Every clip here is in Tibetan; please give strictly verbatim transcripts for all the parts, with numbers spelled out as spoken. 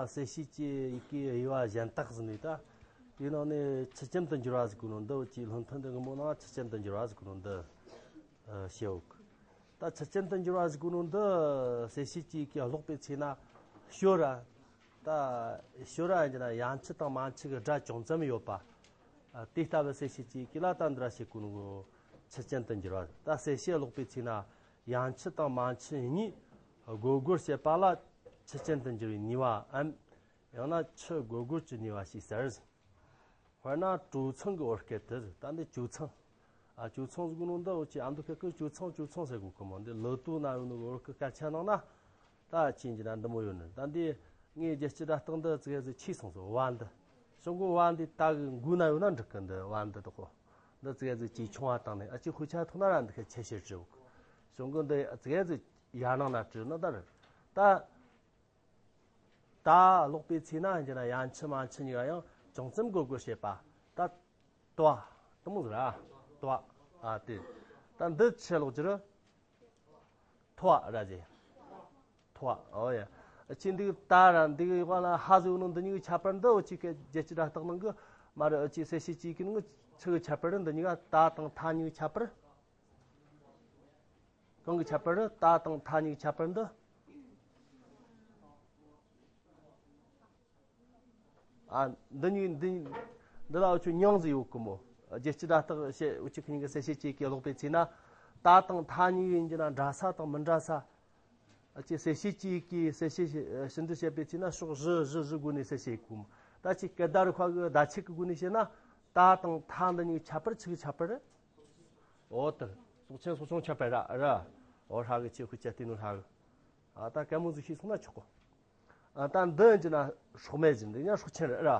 གསལ་བྱེད་ཀྱི་ཡི་གེ་དབྱེ་བ་གཞན་དག་ཟེར་ནས་ད། དེའི་ནང་ནས་ཆུ་ཅན་དུ་འགྱུར་བ་ཟེར་གོ་ནོ་འདི་འུ་ཅག་སློབ་ཐུན་འདི་སྔོན་མོ་ནང་ཆུ་ཅན་དུ་འགྱུར་བ་ཟེར་གོ་ནོ་འདི་ཨ་བཤད་ཡོད་གི། ད་ཆུ་ཅན་དུ་འགྱུར་བ་ཟེར་གོ་ནོ་འདི་གསལ་བྱེད་ཀྱི་ཡི་གེ་ཀློག་པའི་ཚེ་ན་ཤོ་ར། ད་ཤོ་ར་ཡིན་གྱི་ན་ཡ་མཆུ་དང་མ་མཆུ་གི་སྒྲ་ཅུང་ཙམ་ཡོད་པ། ཨ་དེ་ལྟ་བུའི་གསལ་བྱེད་ཀྱི་ཡི་གེ་ལ་ད་འདི་ར་བཤད་གོ་ནོ་ཆུ་ཅན་དུ་འགྱུར་བ། ད་གསལ་བྱེད་ཀློག་པའི་ཚེ་ན་ཡ་མཆུ་དང་མ་མཆུ་གཉིས་སྒོར་སྒོར་བྱེད་པ་ལ་ཆུ་ཅན་དུ་འགྱུར་བའི་ནུས་པའམ། ཡང་ན་ཆུ་སྒོར་སྒོར་གྱི་ནུས་པ་ཞེས་ཟེར། དཔེར་ན་གྲོ་ཚང་གི་བར་སྐད་དུ་ད་འདི་གྲོ་ཚང་། ཨ་གྲོ་ཚང་ཟེར་གོ་ནོ་འདི་འུ་ཅག་ཨ་མདོ་སྐད་ཀྱི་གྲོ་ཚང་གྲོ་ཚང་ཟེར་གོ་གི་མོ། འདི་ལོ་ཏོ་ན་ཡོད་ནོ་གི་བར་སྐད་སྐད་ཆ་ནང་ན་ད་ཅི་ཡིན་གྱི་ན་འདི་མོ་ཡོད་ནི། ད་འདི་ངའི་རྒྱལ་སྤྱི་སྒྲ་རྟགས་འདི་ཙི་གེ་ཟིག་ཆེ་སོང་ཟེར་བ་འདི། བྱུང་གི་བ་འདི་ད་གི་མགོ་ན་ཡོད་ན་འགྲིག་གི། འདི་བ་འདི་དག་གོ། འདི་ཙི་གེ་ཟིག་ཇེ་ཆུང་བ་བཏང་ནས་ཨ་ཅེ་ཧུ་ཆ་ཐུག་ན་ར་འདི་ག་ཆེ་ཤེལ་བྲིས་གོ། བྱུང་གི་འདི་ཙི་གེ་ཟིག་ཡར་ནང་ན་བྲིས་ན་ད་རེད་ད། ད་ཀློག་པའི་ཚེ་ན་ཡིན་གྱི་ན་ཡ་མཆུ་མ་མཆུ་གཉིས་ཀ་ཡང་ཅུང་ཙམ་སྒོར་སྒོར་བྱེད་པ། ད་ཏོ་བ། དེ་མོ་ཟེར་ར། ཏོ་བ། ཨ་དེ། ད་འདི་ཆི་ཀློག་རྒྱུ་རེད། ཐོ་བ་ར་ཟེར། ཐོ་བ། ཨོ་ཡ། ཨ་ཅེ་འདི་ད་ར་འདི་གི་ཡོག་ལ་ཧ་ཟེར་ནོ་འདི་གཉིས་ཀྱི་ཁྱད་པར་འདི་འུ་ཅག་གི་རྒྱལ་སྤྱི་སྒྲ་རྟགས་ནང་གི་མ་རེད། འུ་ཅག་གསལ་བྱེད་ཀྱི་ཡི་གེ་ནང་གི་ཆི་གི་ཁྱད་པར་རེད། འདི་གཉིས་ཀ་ད་དང་ཐ་གཉིས་ཀྱི་ཁྱད་པར། གང་གི་ཁྱད་པར་རེད། ད་དང་ཐ་གཉིས་ཀྱི་ཁྱད་པར་འདི། ཨ་འདི་གཉིས་འདི་འདི་ལ་འུ་ཆོ་མྱིང་ཟིག་ཡོད་གི་མོ། རྒྱལ་སྤྱི་སྒྲ་རྟགས་བཤད་འུ་ཆོ་ཁི་གཉིས་ཀྱི་གསལ་བྱེད་ཀྱི་ཡི་གེ་ཀློག་པའི་ཚེ་ན། ད་དང་ཐ་གཉིས་ཡིན་གྱི་ན་འདྲ་ས་དང་མི་འདྲ་ས། ཨ་ཅེ་གསལ་བྱེད་ཀྱི་ཡི་གེ་གསལ་བྱེད་ཞིབ་འབྲི་བྱེད་པའི་ཚེ་ན་ཕྱོགས་བཞི་བཞི་བཞི་སྒོ་ནས་གསལ་བྱེད་གོ་མོ། ད་ཅི་སྐད་བརྡ་རིག་པ་གི་བརྡ་ཆད་ཀྱི་སྒོ་ནས་བཤད་ན། ད་དང་ཐ་འདི་གཉིས་ཁྱད་པར་ཆི་གི་ཁྱད་པར་རེད། འོ་དེར་སྲོག་ཆེན་སྲོག་ཆུང་ཁྱད་པར་ར་ར། འོ་ཧྲ་གི་ཆེ་ཁུ་ཆེ་སྟེ་ནུ་ཧྲ་གི། ཨ་ད་གད་མོ་ཟིག་ཤེས་སོང་ན་ཆོག་གོ། ཨ་ད་འདི་ཡིན་གྱི་ན་སྲོག་མེད་ཟིག་འདི་ཡང་སྲོག་ཆེན་རེད་ར།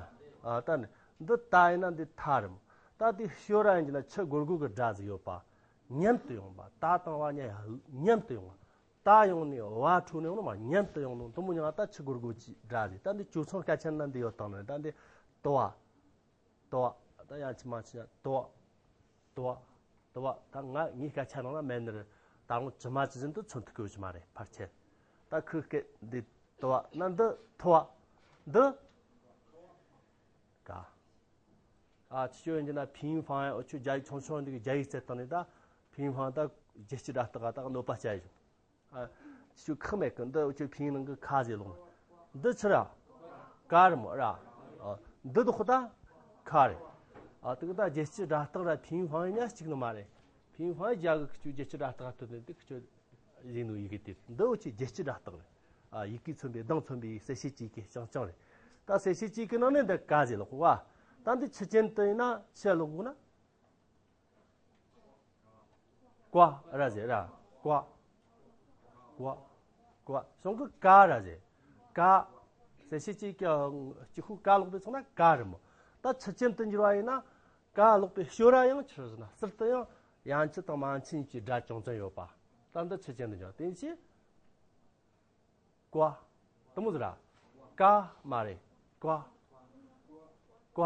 ཨ་ད་ནི་འདི་ད་ཡིན་ན་འདི་ཐ་རེད་མོ། ད་འདི་ཤོ་ར་ཡིན་གྱི་ན་ཆུ་སྒོར་སྒོར་གི་སྒྲ་ཟིག་ཡོད་པ། མཉམ་དུ་ཡོང་བ། ད་དང་བ་མཉམ་དུ་ཡོང་བ། ད་ཡོང་ནས་བ་འཕྲོ་ནས་ཡོང་ནོ་མ་མཉམ་དུ་ཡོང་ནོ་འདི་མོ་ཉང་ད་ཆུ་སྒོར་སྒོར་གྱི་སྒྲ་ཟིག་ད་འདི་གྲོ་ཚང་སྐད་ཆ་ན་འདི་ཡོད་དང་ནི་ད་འདི་ཏོ་བ། ཏོ་བ། ད་ཡ་མཆུ་མ་མཆུ་ཡ་ཏོ་བ། ཏོ་བ། ཏོ་བ། ད་ང་ངའི་སྐད་ཆ་ནང་ན་མེད་ནི་རེད། ད་རུང་ཇི་མ་ཇི་བཞིན་དུ་མཚོན་ཐུབ་ཀྱི་ཡོད་ཀྱི་མ་རེད་ཕལ་ཆེར། ད་ཁོའི་སྐད་འདི་ཏོ་བ་ན་འདི་ཐོ་བ། འདི་ཀ། ཨ་ཅི་ཡོད་ཡིན་ན་ཕིང་ཧྥང་ཡ་འུ་ཆོ་རྒྱ་ཡིག་ཆུང་ཆུང་འདི་གི་རྒྱ་ཡིག་བཙལ་བཏང་ནས་ད་ཕིང་ཧྥང་ད་རྒྱལ་སྤྱི་སྒྲ་རྟགས་ད་གནོད་པ་བྱ་ཡི། ཨ་ཅི་ཁག་མེད་གི། འདི་འུ་ཆོ་ཕིང་ནང་གི་ཁ་ཟེར་ལོང་། འདི་ཆི་ར། ཀ་རེད་མོ་ར། ཨ་འདི་དོ་ཁོ་ད་ཁ་རེད། ཨ་དེ་གི་ད་རྒྱལ་སྤྱི་སྒྲ་རྟགས་ར་ཕིང་ཧྥང་ཡིན་ན་གཅིག་ནི་མ་རེད། ཕིང་ཧྥང་རྒྱ་གི་ཁི་ཆོ་རྒྱལ་སྤྱི་སྒྲ་རྟགས་སྟོན་ནི་འདི་ཁི་ཆོ་ཡིན་ནོ་ཡི་གེ་དེ་འདི་འུ་ཆོ་རྒྱལ་སྤྱི་སྒྲ་རྟགས་རེད། ཨ་ཡི་གེ་མཚོན་པའི་གདངས་མཚོན་པའི་གསལ་བྱེད་ཀྱི་ཡི་གེ་རྐྱང་རྐྱང་རེད། ད་གསལ་བྱེད་ཀྱི་ཡི་གེ་ནང་ནས་འདི་ཀ་ཟེར་ལོག་གོ་བ། ད་འདི་ཆུ་ཅན་དུ་ཡིན་ན་ཆི་ལོག་གོ་ན། ཀ་ར་ཟེར་ར། ཀ། ཀ། ཀ། གཞུང་གི་ཀ་ར་ཟེར། ཀ། གསལ་བྱེད་ཀྱི་ཀ་གཅིག་ཁུ་ཀ་ལོག་པའི་ཚོགས་ན་ཀ་རེད་མོ། ད་ཆུ་ཅན་དུ་འགྱུར་བ་ཡིན་ན་ཀ་ལོག་པའི་ཤོ་ར་ཡང་ཆི་རེད་ཟེར་ན་ཟུར་དུ་ཡང་ཡ་མཆུ་དང་མ་མཆུ་གཉིས་ཀྱི་སྒྲ་ཅུང་ཙམ་ཡོད་པ། ད་འདི་ཆུ་ཅན་དུ་འགྱུར་བ་དེ་ཕྱིར། ཀ། དེ་མོ་ཟེར་ར། ཀ་མ་རེད། ཀ། ཀ།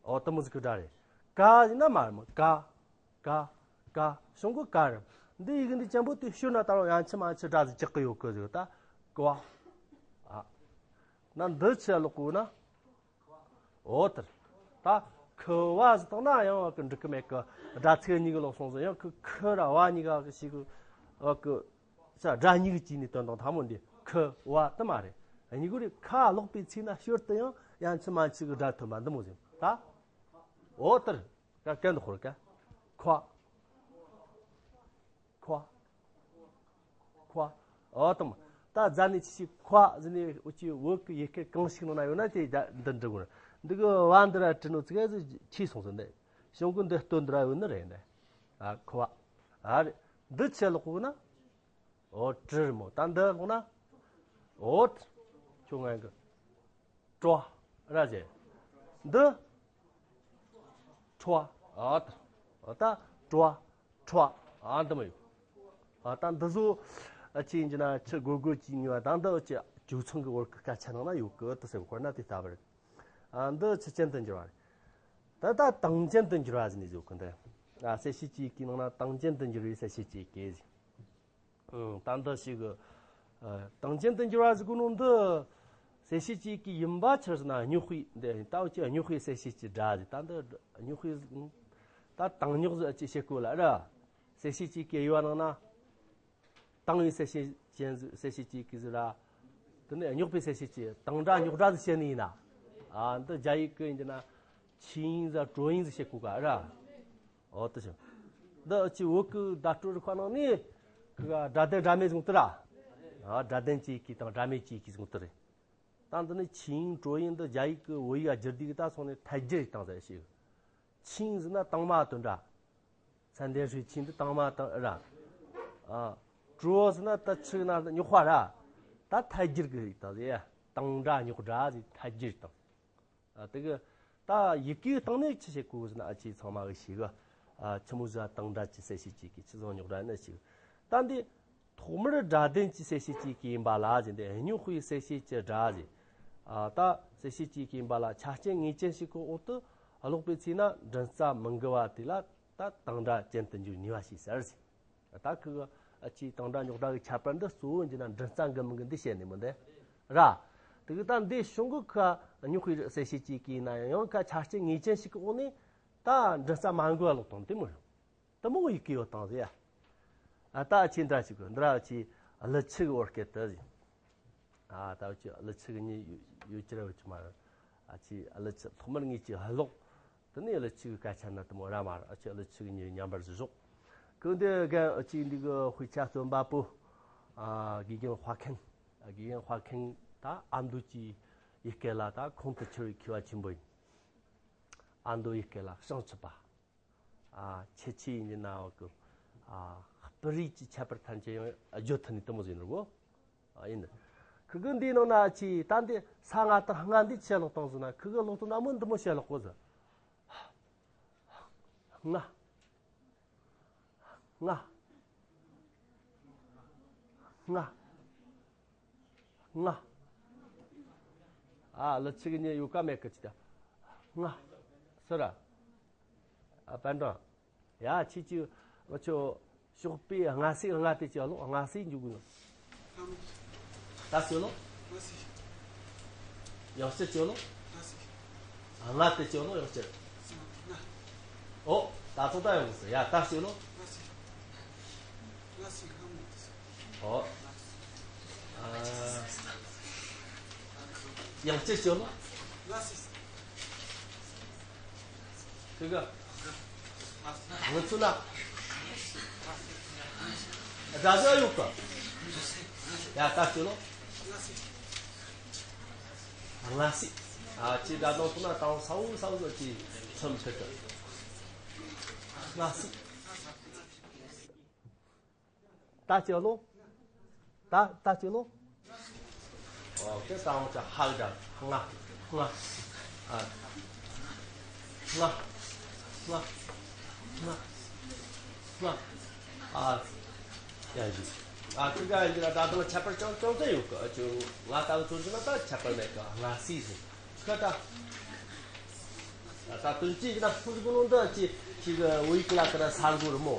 ཨོ་དེ་མོ་ཟེར་གི་སྒྲ་རེད། ཀ་ཡིན་ན་མ་རེད་མོ། ཀ། ཀ། ཀ། གཞུང་གི་ཀ་རེད། འདི་ཡི་གེ་འདི་ཅན་པོ་དེ་ཤོར་ན་ད་རུང་ཡ་མཆུ་མ་མཆུ་སྒྲ་ཟིག་རྒྱག་གི་ཡོད་གི་ཟེར་ད། ཀ། ཨ། ན་འདི་ཆི་ལོག་གོ་ན། འོ་དེར། ད་ཁུ་བ་ཟེར་བཏང་ན་ཡང་བ་གི་འགྲིག་གི་མེད་གི། སྒྲ་ཚིག་གཉིས་གི་ལོག་སོང་ཟེར། ཡང་ཁུ་ཁུ་ར་བ་གཉིས་ཀ་གི་ཞིག་གི་བ་གི་ས་སྒྲ་གཉིས་གི་གཅིག་ནས་དོན་དང་ཐ་མོ་འདི་ཁུ་བ་དེ་མ་རེད། གཉིས་གི་རེད། ཁ་ལོག་པའི་ཚེ་ན་ཤོར་དུ་ཡང་ཡ་མཆུ་མ་མཆུ་གི་སྒྲ་ཐོན་པ་འདི་མོ་ཟེར་ད། འོ་དེར། ཀ་ཀན་དུ་ཁོར་ཀ། ཁ། ཁ། ཁ། ཨོ་དམ། ད་རྫ་ནས་ཆི་ཆི་ཁ་ཟེར་ནས་འུ་ཅི་བོད་ཀྱི་ཡི་གེ་གང་ཞིག་ནང་ན་ཡོད་ན་དེ་འདི་འབྲི་དགོས། འདི་གི་བ་འདི་ར་བྲིས་ནོ་ཙི་ག་ཟིག་ཆི་སོང་ཟེར་ནས། གཞུང་གི་འདི་སྟོན་འདི་ར་ཡོད་ནི་རེད་ནས། ཨ་ཁ། ཨ་རེད། འདི་ཆི་ལོག་གོ་ན། ཨོ་དྲིལ་མོ། ད་འདི་ལོག་ན། ཨོ། ཁྱོད་ང་གི། ཀྲོ། ར་ཟེར། འདི། ཁྲོ། ཨ་ད། ཨ་ད། ཀྲོ། ཁྲོ། ཨ་འདི་མོ་ཡོད། ཨ་ད་འདི་ཚོ། ཨ་ཅི་ཡིན་གྱི་ན་ཆུ་སྒོར་སྒོར་གྱི་ཉོ་བ་དང་འདི་ཨ་ཅི་ཇོ་ཚང་གི་བར་གི་སྐད་ཆ་ནང་ན་ཡོད་གི་དེ་ཟེར་བ་ཁོ་ན་དེ་ལྟ་བུ་རེད། ཨ་འདི་ཆུ་ཅན་དུ་འགྱུར་བ་རེད། ད་ད་དང་ཅན་དུ་འགྱུར་བ་ཟེར་ནས་ཡོད་གི་འདི། ཨ་གསལ་བྱེད་ཀྱི་ཡི་གེ་ནང་ན་དང་ཅན་དུ་འགྱུར་བའི་གསལ་བྱེད་ཀྱི་ཡི་གེ་ཟེར། ཨང་། ད་འདི་ཞིག་གི། ཨ་དང་ཅན་དུ་འགྱུར་བ་ཟེར་གོ་ནོ་འདི། གསལ་བྱེད་ཀྱི་ཡིན་པ་ཕྱིར་ན་རྙོག་པའི་འདི་ད་འུ་ཅི་རྙོག་པའི་གསལ་བྱེད་ཀྱི་སྒྲ་ཟེར། ད་འདི་རྙོག་པའི་ད་དང་རྙོག་ཟེར་ཅི་བྱེད་དགོས་ལ་ར། གསལ་བྱེད་ཀྱི་དབྱེ་བ་ནང་ན་དང་བའི་གསལ་བྱེད་ཅན་ཟེར་གསལ་བྱེད་ཀྱི་གི་ཟེར་ར། དེ་ནས་རྙོག་པའི་གསལ་བྱེད་ཀྱི་དང་སྒྲ་རྙོག་སྒྲ་ཟེར་བཤད་ནི་ཡིན་ན། ཨ་འདི་རྒྱ་ཡིག་གི་ཡིན་གྱི་ན་ཆིངས་ཡིན་ཟེར་ཀྲོ་ཡིན་ཟེར་བཤད་དགོས་ག་ར། འོ་དེ་བཞིན། འདི་ཅི་བོད་ཀྱི་བརྡ་སྤྲོད་རིག་པ་ནང་ནས་ཁི་ག་སྒྲ་ལྡན་སྒྲ་མེད་ཟེར་དེ་ར། ཨ་སྒྲ་ལྡན་གྱི་ཡི་གེ་དང་སྒྲ་མེད་ཀྱི་ཡི་གེ་ཟེར་དེ་རེད། ད་འདི་ནི་ཆིངས་ཀྲོ་ཡིན་འདི་རྒྱ་ཡིག་གི་བོད་ཡིག་བསྒྱུར་དུས་ཀྱི་ད་སོང་ནས་ཐལ་འགྱུར་བཏང་ཟེར་ཞིག་ཆིངས་ཟེར་ན་དང་མ་དོན་འདྲ། ཚན་ལྡན་ཧྲིལ་ཆིངས་འདི་དང་མ་དང་ར། ཨ་ཀྲོ་ཟེར་ན་ད་ཆིག་ན་རྙོག་པ་ར། ད་ཐལ་འགྱུར་གི་ཡིག་དང་ཟེར་ཡ། དང་སྒྲ་རྙོག་སྒྲ་ཟེར་ཐལ་འགྱུར་བཏང་། ཨ་དེ་གི་ད་ཡི་གེའི་སྟེང་ནས་ཆི་བྱེད་དགོས་ཟེར་ན་ཨ་ཅེ་ཚང་མ་གི་ཤེས་གི། ཨ་ཆི་མོ་ཟིག་དང་སྒྲ་གི་གསལ་བྱེད་ཅིག་གི་ཆི་ཟིག་རྙོག་སྒྲ་ནི་ཤེས་གི། ད་འདི་ཐོག་མར་སྒྲ་ལྡན་གྱི་གསལ་བྱེད་ཅིག་གི་ཡིན་པ་ལ་ཟེར། འདི་རྙོག་པའི་གསལ་བྱེད་ཀྱི་སྒྲ་ཟེར། ཨ་ད་གསལ་བྱེད་ཅིག་གི་ཡིན་པ་ལ་ཆ་རྐྱེན་ངེས་ཅན་ཞིག་གི་འོག་ཏུ་ཀློག་པའི་ཚེ་ན་མགྲིན་རྩ་མི་འགུལ་བ་དེ་ལ་ད་དང་སྒྲ་ཅན་དུ་འགྱུར་ནུས་པ་ཞིག་ཟེར་ཟེར། ད་ཁི་གི་ཨ་ཅེ་དང་སྒྲ་རྙོག་སྒྲ་གི་ཁྱད་པར་འདི་གཙོ་བོ་ཡིན་གྱི་ན་མགྲིན་རྩ་འགུལ་མི་འགུལ་འདི་བཤད་ནི་མོ་འདི་ར། དེ་གི་ད་འདི་གཞུང་གི་ཁ་རྙོག་པའི་གསལ་བྱེད་ཅིག་གི་ཡིན་ན་ཡང་ཡང་ཁ་ཆ་རྐྱེན་ངེས་ཅན་ཞིག་གི་འོག་ནས་ད་མགྲིན་རྩ་མ་འགུལ་བ་ལོག་དང་དེ་མོ་རེད། དེ་མོ་ཡི་གེ་ཡོད་དང་ཟེར་ཡ། ཨ་ད་ཨ་ཅེ་འདྲ་ཞིག་གི་འདི་ར་ཨ་ཅེ་ཀླུ་ཆུ་གི་བོད་སྐད་དུ་ཟེར། ཨ་ད་ཨ་ཅེ་ཀླུ་ཆུ་གི་ཉིད་ཡོད་ཀྱི་ར་ཡོད་ཀྱི་མ་རེད། ཨ་ཅེ་ཀླུ་ཆུ་ཐོག་མར་ངེད་ཀྱི་ཀློག་དེ་ནས་ཀླུ་ཆུ་གི་སྐད་ཆ་ན་དེ་མོ་ར་མ་རེད། ཨ་ཅེ་ཀླུ་ཆུ་གི་ཉིད་ཉམས་པར་བཞག་གི་འདི་རྒན་ཨ་ཅེ་འདི་གི་དཔེ་ཆ་རྩོམ་པ་པོ། ཨ་དགེ་རྒན་དཔའ་མཁན། དགེ་རྒན་དཔའ་མཁན་ད་ཨ་མདོ་གི་ཡི་གེ་ལ་ད་ཁོང་དུ་ཆུད་པའི་མཁས་པ་ཆེན་པོ་ཡིན། ཨ་མདོ་ཡི་གེ་ལ་བྱང་ཆུབ་པ། ཨ་ཁྱད་ཆོས་ཡིན་གྱི་ན་བ་གི། ཨ་སྤུ་རིས་ཀྱི་ཁྱད་པར་ཐམས་ཅད་ཡང་བརྗོད་ཐུབ་ནི་དེ་མོ་ཟིག་ཡིན་ནོ། ཨ་ཡིན། ཁི་གི་འདིའི་ནང་ན་ཅི་ད་འདི་ས་ང་དང་ལྔ་འདི་ཆེ་ལོག་བཏང་ཟིན་ན་ཁི་གི་ལོག་ཏུ་ན་མོ་འདི་མོ་ཆེ་ལོག་གོ་ཟིན། ལྔ། ལྔ། ལྔ། ལྔ། ཨ་ལ་ཆིག་གཉིས་ཡོད་ཀ་མེད་ཀི་ཅི་ད། ལྔ། སི་ར། ཨ་པན་ཀྲང་། ཡ་ཆི་ཅི་ང་ཆོ་ཞོགས་པའི་ལྔ་སེ་ལྔ་དེ་ཅི་ལོ་ལྔ་སེ་འཇུག་གི་ནོ། ད་སེ་ལོ། ཡང་སེ་ཅི་ལོ། ལྔ་དེ་ཅི་ལོ་ཡང་སེ། ཨོ། ད་ཚོ་ད་ཡང་སེ་ཡ་ད་སེ་ལོ། ཨོ། ཡང་སེ་ཅི་ལོ། ཁི་ག་ང་ཚོ་ན། ད་ཟ་ཡོད་ག་ཡ་ད་ཅི་ལོ། ལྔ་སི། ཨ་ཅི་ད་དང་ཚོ་ན་དང་ས་འུ་ས་འུ་ཅི་ཚོམ་ཆེ་ག་ལྔ་སི། ད་ཅི་ལོ། ད་ད་ཅི་ལོ། ཨོ་ཁེ་ད་འོ་ཅ་ཧ་ག་ལྔ་ལྔ། ཨ་ལྔ་ལྔ་ལྔ་ལྔ། ཨ་ཡ་ཡི། ཨ་ཁི་ག་ཡི་ལ་ད་དང་ཁྱད་པར་ཅང་ཅང་ཚེ་ཡོད་གི། ཨ་ཅོ་ང་ད་ཚོ་ཅི་ན་ད་ཁྱད་པར་མེད་གི། ལྔ་སི་ཟེར་ཁ་ད། ད་དོན་གཅིག་ན་ཕུར་གུ་ནོ་འདི་ཅི་ཅི་གི་འོ་ཡིག་ལ་ཀ་ན་ས་འགུ་རི་མོ།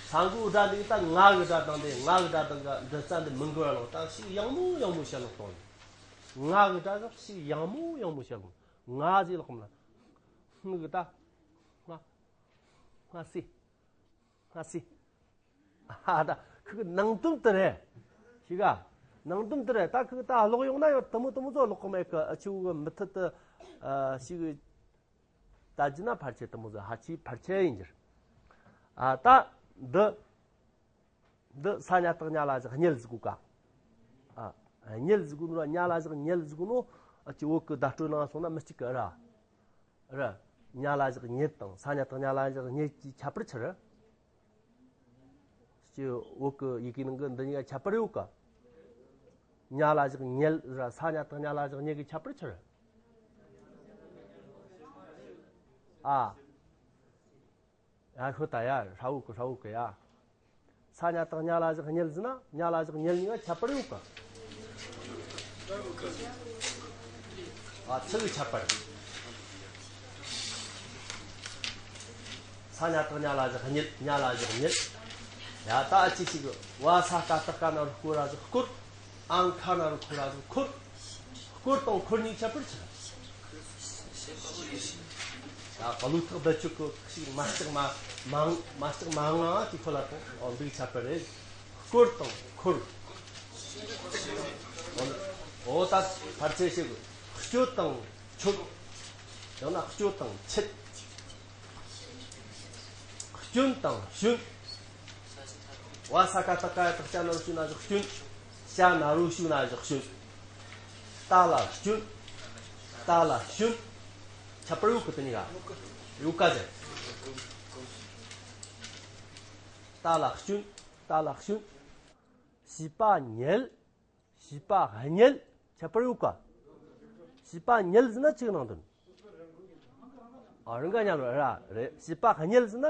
ས་འགུ་སྒྲ་འདི་ད་ང་གི་སྒྲ་དང་འདི་ང་གི་སྒྲ་དང་གི་འདི་རྩ་འདི་མི་འགུལ་བ་ལོག་ད་ཞིག་ཡང་མོ་ཡང་མོ་བཤད་ལོག་གཏོང་། ང་གི་སྒྲ་གི་ཞིག་ཡང་མོ་ཡང་མོ་བཤད་ལོག་ང་ཟེར་ལོག་གམ་ལ། ང་གི་ད། ང་། ང་སི། ང་སི། ཨ་ད་ཁི་གི་ནང་དོན་དེ་རེད། ཤི་ག་ནང་དོན་དེ་རེད། ད་ཁི་གི་ད་ཀློག་ཡོང་ན་ཡང་དུ་མོ་དུ་མོ་ཚོ་ཀློག་གི་མེད་གི། ཨ་ཆུ་གི་མི་ཐུ་དུ་ཨ་ཤི་གི་ད་ཇི་ན་ཕར་ཆེ་དུ་མོ་ཚོ་ཧ་ཆི་ཕར་ཆེ་ཡིན་གྱི། ཨ་ད་འདི་འདི་ས་ཉ་བཏགས་ཉ་ལ་བཞག་ཉལ་ཟིག་གོ་ག་ཨ་ཉལ་ཟིག་གོ་ནོ་ར་ཉ་ལ་བཞག་ཉལ་ཟིག་གོ་ནོ། ཨ་ཆུ་བོད་གི་བརྡ་སྤྲོད་ནང་སོང་ན་མི་གཅིག་གི་ར། ར། ཉ་ལ་བཞག་ཉེད་དང་ས་ཉ་བཏགས་ཉ་ལ་བཞག་ཉེད་ཀྱི་ཁྱད་པར་ཆི་རེད། སྤྱི་བོད་ཀྱི་ཡི་གེ་ནང་གི་འདི་གཉིས་ཀ་ཁྱད་པར་ཡོད་ག་ཉ་ལ་བཞག་ཉལ་ར་ས་ཉ་བཏགས་ཉ་ལ་བཞག་ཉེད་ཀྱི་ཁྱད་པར་ཆི་རེད། ཨ། ཡ་ཤོད་ད་ཡ་ཧྲ་བོ་གི་ཧྲ་བོ་གི་ཡ། ས་ཉ་བཏགས་ཉ་ལ་བཞག་ཉལ་ཟེར་ན་ཉ་ལ་བཞག་ཉལ་གཉིས་ཀ་ཁྱད་པར་ཡོད་ག་ཨ་ཚིག་གི་ཁྱད་པར། ས་ཉ་བཏགས་ཉ་ལ་བཞག་ཉལ། ཉ་ལ་བཞག་ཉལ། ཡ་ད་ཨ་ཅི་ཞིག་གི་བ་ས་ཀ་བཏགས་ཀ་ན་རོ་བསྐོར་ར་བཞག་བསྐོར། ཨང་ཁ་ན་རོ་ཁོ་ར་བཞག་ཁོར། སྐོར་དང་འཁོར་གཉིས་ཁྱད་པར་ཆེ། ད་ག་ལུགས་ཐག་བསྡད་ཆོག་གི་ཞིག་མ་ལྕགས་མ་མང་མ་ལྕགས་མ་ངང་ཅིག་ཁོ་ལ་དང་འདུག་ཁྱད་པར་རེད། སྐོར་དང་འཁོར། འོ་ད་ཕར་ཚད་ཞིག་སྐྱོད་དང་ཆོད། ཡང་ན་སྐྱོད་དང་ཆད། སྐྱོན་དང་སྐྱོན། བ་ས་ཀ་བཏགས་སྐ་ཡ་བཏགས་སྐྱ་ན་རོ་སྐྱུ་ན་བཞག་སྐྱོན། ཤ་ན་རོ་ཤུ་ན་བཞག་སྐྱོན། ཏ་ལ་སྐྱོན། ཏ་ལ་སྐྱོན། ཁྱད་པར་ཡོད་གི་དེ་གཉིས་ཀ་ཡོད་ག་ཟེར། ཏ་ལ་སྐྱོན། ཏ་ལ་སྐྱོན། བྱིས་པ་ཉལ། བྱིས་པ་ཉལ། ཁྱད་པར་ཡོད་ག་བྱིས་པ་ཉལ་ཟེར་ན་ཅིག་ནང་དོན། ཨ་རང་ག་ཉལ་ར་རེད། བྱིས་པ་ཉལ་ཟེར་ན།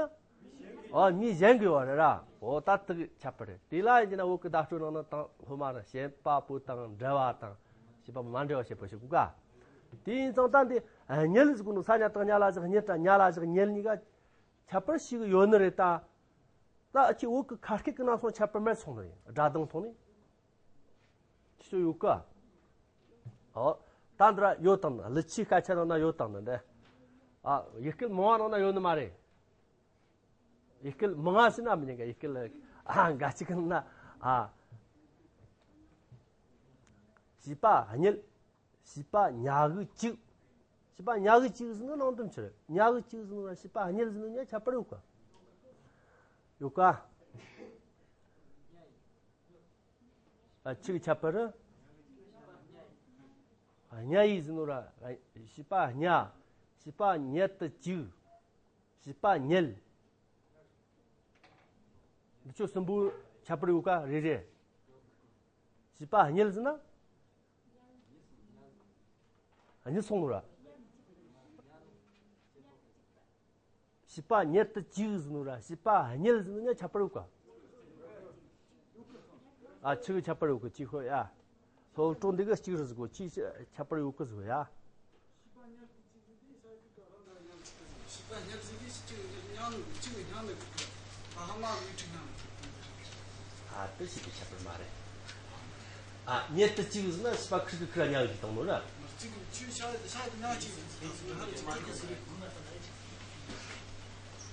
ཨ་མི་གཞན་གི་བ་རེད་ར། འོ་ད་དག་ཁྱད་པར་རེད། དེ་ལ་ཡིན་ན་བོད་གི་བརྡ་སྤྲོད་ནང་ན་དང་སློབ་མ་ར་བྱེད་པ་པོ་དང་འབྲེལ་བ་དང་བྱེད་པ་མ་འབྲེལ་བ་བྱེད་པ་ཞིག་གོ་ག་དེ་ཡིན་ཙང་ད་འདི་ཉལ་ཟེར་གོ་ནོ་ས་ཉ་དང་ཉ་ལ་ཞིག་ཉལ་དྲ་ཉ་ལ་ཞིག་ཉལ་གཉིས་ཀ་ཁྱད་པར་ཞིག་ཡོད་ནི་རེད་ད། ད་ཨ་ཁྱི་བོད་གི་ཁ་སྐད་གི་ནང་སོང་ཁྱད་པར་མེད་སོང་ནི་རེད། སྒྲ་གདངས་ཐོག་ནས། ཁྱི་ཚོ་ཡོད་ག་ཨོ། ད་འདི་ར་ཡོད་དང་ན་ལི་ཆི་སྐད་ཆ་ནང་ན་ཡོད་དང་ན་འདི། ཨ་ཡི་གེ་མང་བ་ནང་ན་ཡོད་ནི་མ་རེད། ཡི་གེ་མང་བ་ཟེར་ན་མི་ཉན་ག་ཡི་གེ་ཨ་འགའ་ཅིག་ན་ཨ། བྱིས་པ་ཉལ། བྱིས་པ་ཉལ་གི་བཅུག་བྱིས་པ་ཉལ་གི་བཅུག་ཟེར་ན་ནང་དོན་ཆི་རེད། ཉལ་གི་བཅུག་ཟེར་ན་བྱིས་པ་ཉལ་ཟེར་ན་ཉལ་ཁྱད་པར་ཡོད་ག་ཡོད་ག་ཨ་ཆི་གི་ཁྱད་པར། ཉལ་ཡི་ཟེར་ནོ་ར། བྱིས་པ་ཉལ། བྱིས་པ་ཉལ་དུ་བཅུག་བྱིས་པ་ཉལ། འདི་ཆོ་གསུམ་པོ་ཁྱད་པར་ཡོད་ག་རེ་རེ། བྱིས་པ་ཉལ་ཟེར་ན། ཉལ་སོང་ནོ་ར། བྱིས་པ་ཉལ་དུ་བཅུག་ཟེར་ནོ་ར། བྱིས་པ་ཉལ་ཟེར་ནོ་ཉལ་ཁྱད་པར་ཡོད་ག་ཨ་ཆི་གི་ཁྱད་པར་ཡོད་གི་ཅི་ཤོད་ཡ། སློབ་གྲོགས་འདི་གི་གཅིག་རུ་ཟིག་གོ་ཅི་ཁྱད་པར་ཡོད་གི་ཟིག་ཡ། ཨ་དེ་ཞིག་གི་ཁྱད་པར་མ་རེད། ཨ་ཉལ་དུ་བཅུག་ཟེར་ན་བྱིས་པ་ཁིར་གི་ཁིར་ཉལ་གི་བཏང་ནོ་ར།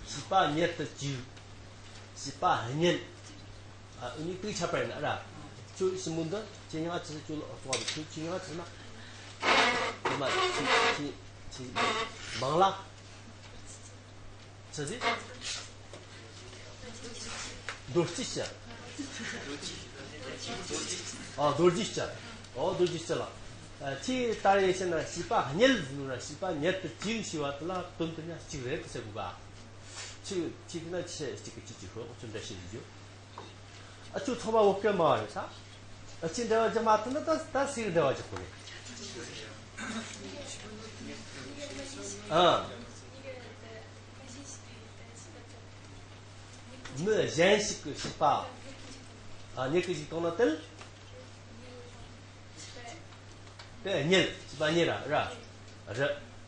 བྱིས་པ་ཉལ་དུ་བཅུག་བྱིས་པ་ཉལ་དུ་བཅུག་ཨ་ཨུ་ནི་དུས་ཁྱད་པར་ཡིན་ན་ར། ཁྱོད་ཞིམ་པོ་འདི་ཁྱེད་ཉག་ཆི་ཁྱོད་ལ་ཨོ་ཙོག་ཁྱོད་ཁྱེད་ཉག་ཆི་ན། ཨ་མ་ཁྱེད་ཁྱེད་ཁྱེད་མང་ལ། ཆི་ཟིག་རྡོ་རྗེ་ཤ། ཨ་རྡོ་རྗེ་ཤ། ཨོ་རྡོ་རྗེ་ཤ་ལ། ཨ་ཁྱེད་ད་རེས་བཤད་ན་བྱིས་པ་ཉལ་ཟེར་ནོ་ར། བྱིས་པ་ཉལ་དུ་བཅུག་ཞེས་པ་དེ་ལ་དོན་དུ་ཉག་གཅིག་རེད་དུ་ཟེར་དགོས་ག་ཁྱེད་ཁྱེད་ན་ཆི་གཅིག་གི་གཅིག་གཅིག་ཤོད་ཁྱོད་འདྲ་ཤེས་ཡིན་རྒྱུ། ཨ་ཁྱོད་ཚང་མ་བོད་སྐད་མ་རེད་ས། ཨ་ཁྱེད་འབྲེལ་བ་རྒྱག་མ་ཐུབ་ན་ད་ད་སུས་འབྲེལ་བ་རྒྱག་དགོས་རེད། ཨ། མི་གཞན་ཞིག་གི་བྱིས་པ། ཨ་ཉལ་གི་ཞིག་གཏོང་ན་དེ། དེ་ཉལ། བྱིས་པ་ཉལ་ར་ར། ར།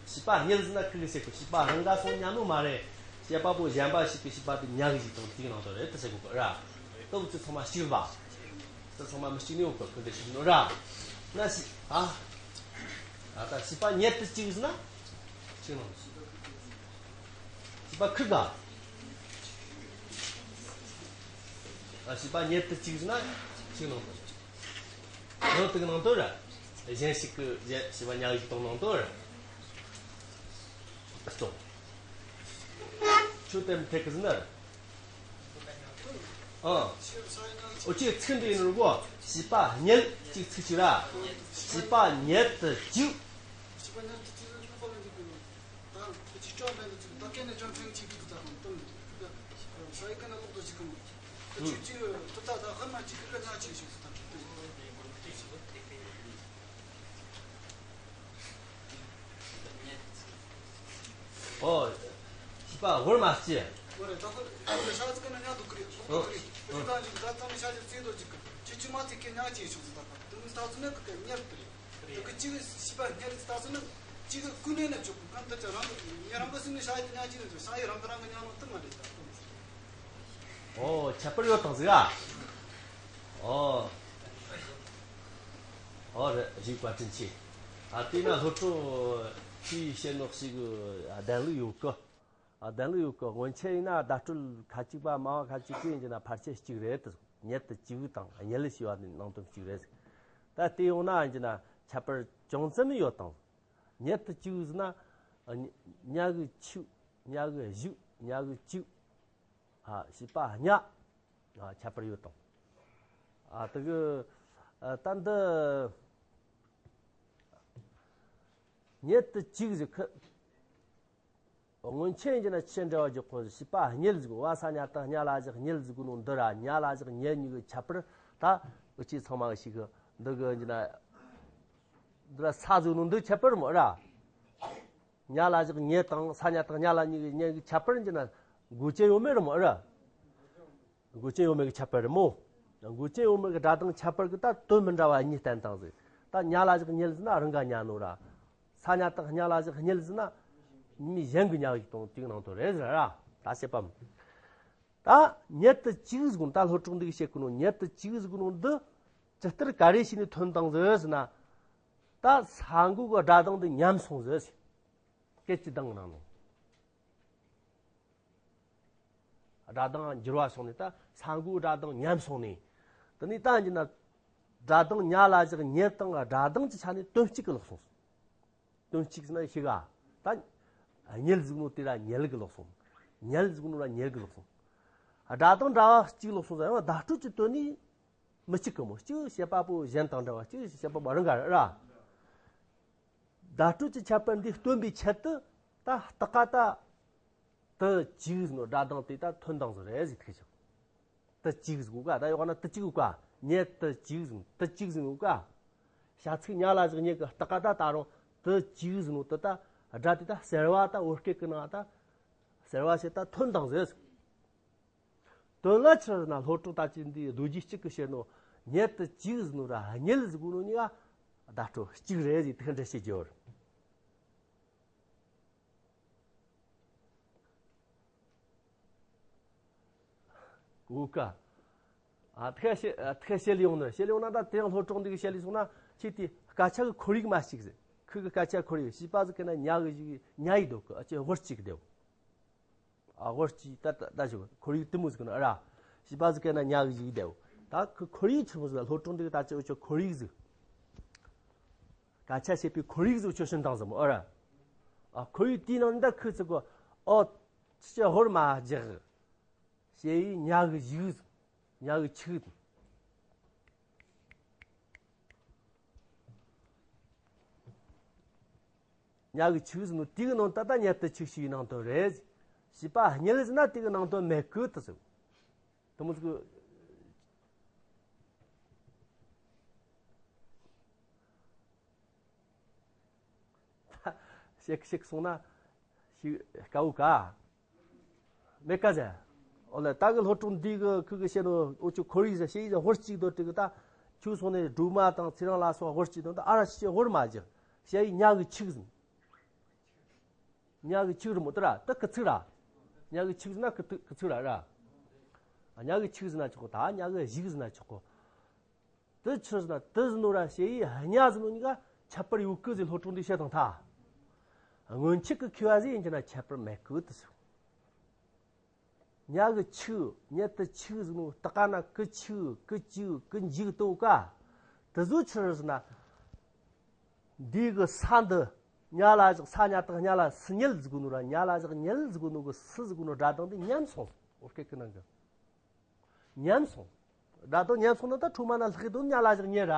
བྱིས་པ་ཉལ་ཟེར་ན་ཁི་གི་ཟེར་གི་བྱིས་པ་རང་ག་སོང་ཉལ་ནོ་མ་རེད། བྱེད་པ་པོ་གཞན་པ་ཞིག་གི་བྱིས་པ་དེ་ཉལ་གི་ཞིག་དང་དེའི་ནང་དུ་རེད་དུ་ཟེར་གོ་གི་ར། སྟོབས་ཀྱི་ཚང་མ་གཅིག་པ། དེ་ཚང་མ་མི་གཅིག་ནི་འོག་གི་ཁི་འདི་ཞིག་ནོ་ར། ན་ཞིག་ཨ། ཨ་ད་བྱིས་པ་ཉལ་དུ་བཅུག་ཟེར་ན། གཅིག་ནང་། བྱིས་པ་ཁི་ག་ཨ་བྱིས་པ་ཉལ་དུ་བཅུག་ཟེར་ན། གཅིག་ནང་དུ། ནང་དུ་ནང་དུ་ར། གཞན་ཞིག་གི་གཞན་བྱིས་པ་ཉལ་གི་དང་ནང་དུ་ར། ཨ་ཙོ། ཆུ་དེམ་ཐེག་གི་ཟེར་ན་ར། ཨ། ཨོ་ཅིག་ཚིག་འདི་ཡིན་རུ་གོ་བྱིས་པ་ཉལ་གཅིག་ཚིག་གཅིག་ར། བྱིས་པ་ཉལ་དུ་བཅུག་ཨོ། བྱིས་པ་ཧོར་མ་སྐྱེ། དེ་གི་གཅིག་བྱིས་པ་ཉལ་དུ་ལྟ་སོང་ན་གཅིག་གི་ཀུན་ནས་ནས་ཆོག་གི་གང་ལྟར་ཀྱང་རང་གི་ཉེ་རང་གི་སེམས་ནས་ཤ་ཡི་ཉལ་གྱི་ནས་ཆོག་ཤ་ཡི་ཉལ་གྱི་ནས་ཆོག་ཤ་ཡི་རང་གི་སེམས་ནས་ཤ་ཡི་ཉལ་གྱི་ནས་ཆོག་ཤ་ཡི་རང་གི་རང་གི་ཉལ་ནོ་དུ་མ་རེད་ད། ཨོ་ཁྱད་པར་ཡོད་དང་ཟིག་ཨ། ཨོ། ཨོ་རེད་གཞིག་བཀའ་དྲིན་ཆེ། ཨ་དེས་ན་སློབ་ཕྲུག་ཁྱིས་བཤད་ནོ་ཞིག་གདན་ལུགས་ཡོད་གི། ཨ་གདན་ལུགས་ཡོད་གི། སྔོན་ཆད་ཡིན་ན་བརྡ་སྤྲོད་ཁ་ཅིག་པ་སྨྲ་བ་ཁ་ཅིག་གིས་ཡིན་ན་ཕལ་ཆེར་གཅིག་རེད་དེ། ཉེ་དུ་གཅིག་དང་གཉིས་ཞེས་པ་ནི་ནང་དོན་གཅིག་རེད། ད་དེ་ཡོང་ན་ཡིན་ན་ཁྱད་པར་ཅུང་ཙམ་ཡོད་དང་། ཉེ་དུ་གཅིག་ཟེར་ན་ཉ་གི་ཆུ། ཉ་གི་གཞུག་ཉ་གི་གཅིག་ཨ་ཞེས་པ་ཉ། ཨ་ཁྱད་པར་ཡོད་དང་། ཨ་དེ་གི་ཨ་ད་འདི་ཉེ་དུ་གཅིག་ཟེར་ཁི། སྔོན་ཆད་ཡིན་ན་ཆེ་འབྲེལ་བ་རྒྱག་གོ་ཞེས་པ་གཉིས་ཟེར་གོ། བ་ས་ཉ་བཏགས་གཉ་ལ་བཞག་གཉིས་ཟེར་གོ་ནོ་འདི་ར། ཉ་ལ་བཞག་ཉེ་གཉིས་གི་ཁྱད་པར་ད་འུ་ཅི་ཚང་མ་གི་ཤེས་གི། འདི་གི་ཡིན་ན་འདི་ར་ས་ཟེར་ནོ་འདི་ཁྱད་པར་མོ་ར། ཉ་ལ་བཞག་ཉེ་དང་ས་ཉ་བཏགས་ཉ་ལ་གཉིས་ཀྱི་གཉིས་ཀྱི་ཁྱད་པར་འདི་ན་འགོག་བྱེད་ཡོད་མེད་རེད་མོ་ཨ་ར། འགོག་བྱེད་ཡོད་མེད་ཀྱི་ཁྱད་པར་རེད་མོ། འགོག་བྱེད་ཡོད་མེད་ཀྱི་སྒྲ་གདངས་ཁྱད་པར་གྱི་ད་དོན་མི་འདྲ་བ་གཉིས་བསྟན་བཏང་ཟིག། ད་ཉ་ལ་བཞག་ཉེ་ལ་ཟེར་ན་རང་ག་ཉ་ནོ་ར། ས་ཉ་བཏགས་ཉ་ལ་བཞག་ཉེ་ལ་ཟེར་ན་མི་གཞན་གྱི་ཉ་གི་དང་དེའི་ནང་དོན་རེད་ཟེར་ར། ད་བཤད་པ་མོ། ད་ཉེ་དུ་གཅིག་ཟེར་གོ་ནོ། ད་སློབ་ཕྲུག་འདི་གིས་བཤད་གོ་ནོ་ཉེ་དུ་གཅིག་ཟེར་གོ་ནོ་འདི་ཇི་ལྟར་ག་རེ་བྱས་ནས་ཐོན་བཏང་ཟིག་ཟེར་ན། ད་ས་འགོ་གི་སྒྲ་གདངས་འདི་ཉམས་སོང་ཟིག། སྐད་ཀྱི་གདངས་ནང་ནས་སྒྲ་གདངས་འགྱུར་བ་སོང་ནས་ད་ས་འགོའི་སྒྲ་གདངས་ཉམས་སོང་ནས། དེ་ནས་ད་ཡིན་ན་སྒྲ་གདངས་ཉ་ལ་བཞག་ཉེ་དང་སྒྲ་གདངས་ཀྱི་ཆ་ནས་དོན་གཅིག་གི་ལོག་སོང་། དོན་གཅིག་ཟེར་ན་ཤི་ག་ད་ཉལ་ཟིག་ནོ་དེ་ར་ཉལ་གི་ལོག་སོང་། ཉལ་ཟིག་ནོ་ར་ཉལ་གི་ལོག་སོང་། སྒྲ་གདངས་འདྲ་བ་གཅིག་ལོག་སོང་ཟེར་ཡང་བརྡ་སྤྲོད་ཀྱི་དོན་ནི་མི་གཅིག་གི་མོ། གཅིག་བཤད་པ་པོ་གཞན་དང་འདྲ་བ། གཅིག་བཤད་པ་པོ་རང་ག་ར། བརྡ་སྤྲོད་ཀྱི་ཁྱད་པར་འདི་སྟོན་པའི་ཆེད་དུ་ད་རྟགས་ཀ་ད་དུ་གཅིག་ཟེར་ནོ་སྒྲ་གདངས་དེ་ད་ཐོན་དང་ཟེར་རེད་ཟིག་ཐུག་ཅིག། དུ་གཅིག་ཟེར་གོ་ག་ད་ཡོག་ན་དུ་གཅིག་གོ་ག་ཉེ་དུ་གཅིག་ཟེར་དུ་གཅིག་ཟེར་གོ་ག་ཤ་ཚིག་ཉ་ལ་བཞག་ཉེ་གི་རྟགས་ཀ་ད་ད་རུང་དུ་གཅིག་ཟེར་ནོ་དུ་ད་སྒྲ་དེ་ད་གསལ་བ་ད་བོད་སྐད་ཀྱི་ནང་ད་གསལ་བ་ཞེས་ད་ཐོན་དང་ཟེར། དོན་ལ་ཕྱིར་ན་སློབ་ཕྲུག་ད་ཅི་འདི་རྡོ་རྗེ་གཅིག་གི་བཤད་ནོ་ཉེ་དུ་གཅིག་ཟེར་ནོ་ར་ཉལ་ཟེར་གོ་ནོ་གཉིས་ཀ་བརྡ་སྤྲོད་གཅིག་རེད་ཟེར་དེ་འདྲ་བཤད་རྒྱུ་རེད། གོ་ག་ཨ་ཐེ་ཤེ་ཨ་ཐེ་ཤེ་ལི་ཡོང་ནི་ཤེ་ལི་ཡོང་ན་ད་དེ་ཡང་སློབ་གྲོགས་འདི་གི་ཤེ་ལི་སོང་ན་ཁྱེད་དེ་སྐད་ཆ་གི་ཁོར་ཡུག་མ་ཞིག་ཟེར། ཁུ་གི་སྐད་ཆ་ཁོར་ཡུག་བྱིས་པ་ཟིག་གི་ན་ཉ་གི་ཞིག་ཉ་ཡི་འདུག་གི་ཨ་ཅེ་ཧོར་གཅིག་དེའོ། ཨ་ཧོར་གཅིག་ད་ད་ད་ཞིག་ཁོར་ཡུག་དེ་མོ་ཟིག་ན་ཨ་ར། བྱིས་པ་ཟིག་གི་ན་ཉ་གི་ཞིག་དེའོ། ད་ཁུ་ཁོར་ཡུག་ཆི་མོ་ཟིག་ལ་སློབ་གྲོགས་འདི་གི་ད་ཅེ་འུ་ཆོ་ཁོར་ཡུག་ཟིག་སྐད་ཆ་བཤད་པའི་ཁོར་ཡུག་ཟིག་འུ་ཆོ་བྱིན་བཏང་ཟིག་མོ་ཨ་ར། ཨ་ཁོར་ཡུག་དེའི་ནང་ནས་ད་ཁུ་ཚིག་གོ་ཨོ་ཅེ་ཧོར་མ་རྒྱག་ཞེས་ཡིས་ཉ་གི་ཞིག་ཟིག་ཉ་གི་ཆིག་དང་། ཉ་གི་ཆིག་ཟེར་ནོ་དེ་གི་ནང་ད་ལྟ་ཉལ་དུ་ཆིག་ཞིག་ནང་དོན་རེད། བྱིས་པ་གཉིད་ཟེར་ན་དེ་གི་ནང་དོན་མེད་གི་དུ་ཟེར། དུ་མོ་ཟིག་ཤེག་ཤེག་སོང་ན་ཤི་དཀའ་བོ་ག་མེད་ཀ་ཟེ། ཨོ་ལེ་ད་གི་སློབ་ཕྲུག་འདི་གི་ཁུ་གི་བཤད་ནོ་འུ་ཆོ་ཁོར་ཡུག་ཟེ་ཤེས་ཡིན་ཧོར་གཅིག་དོ་དྲི་གི་ད་ཁྱུ་སོང་ནས་སྒྲོལ་མ་དང་ཚེ་རིང་ལ་སོགས་ཧོར་གཅིག་དོ་ད་ཨ་ར་ཤེས་ཧོར་མ་རྒྱག་ཤེས་ཡིན་ཉ་གི་ཆིག་ཟིན། ཉ་གི་ཆིག་རི་མོ་དེ་ར་ད་ཀི་ཚིག་ར། ཉ་གི་ཆིག་ཟིན་ན་ཀི་ཚིག་ཀི་ཚིག་ར་ར། ཉ་གི་ཆིག་ཟིན་ན་ཆོག་གོ་ད་ཉ་གི་ཞིག་ཟིན་ན་ཆོག་གོ། དེ་ཆི་ཟེར་ན་དེ་ཟེར་ནོ་ར་ཞེས་ཡིས་གཉའ་ཟེར་ནོ་གཉིས་ཀ་ཁྱད་པར་ཡོད་གི་ཟེར་སློབ་ཕྲུག་འདི་བཤད་དང་ཐ། སྔོན་ཆད་ཀྱི་མཁས་པ་ཟིག་ཡིན་གྱི་ན་ཁྱད་པར་མེད་གི་དེ་ཟེར། ཉ་གི་ཆིག་ཉ་དེ་ཆིག་ཟེར་ནོ་ད་ག་ན་ཀི་ཆིག་ཀི་ཅིག་ཀི་འཇིག་དོ་ག་དེ་ཟོ་ཆི་ཟེར་ན། འདི་གི་ས་འདི་ཉ་ལ་བཞག་ས་ཉ་བཏགས་ཉ་ལ་སུ་ཉལ་ཟེར་གོ་ནོ་ར་ཉ་ལ་བཞག་ཉལ་ཟེར་གོ་ནོ་གི་སུ་ཟེར་གོ་ནོ་སྒྲ་གདངས་འདི་ཉམས་སོང་། ཨོ་སྐད་ཀྱི་ནང་གི་ཉམས་སོང་། སྒྲ་གདངས་ཉམས་སོང་ན་ད་ཁྲོ་མ་ན་ལྷག་དོན་ཉ་ལ་བཞག་ཉལ་ར།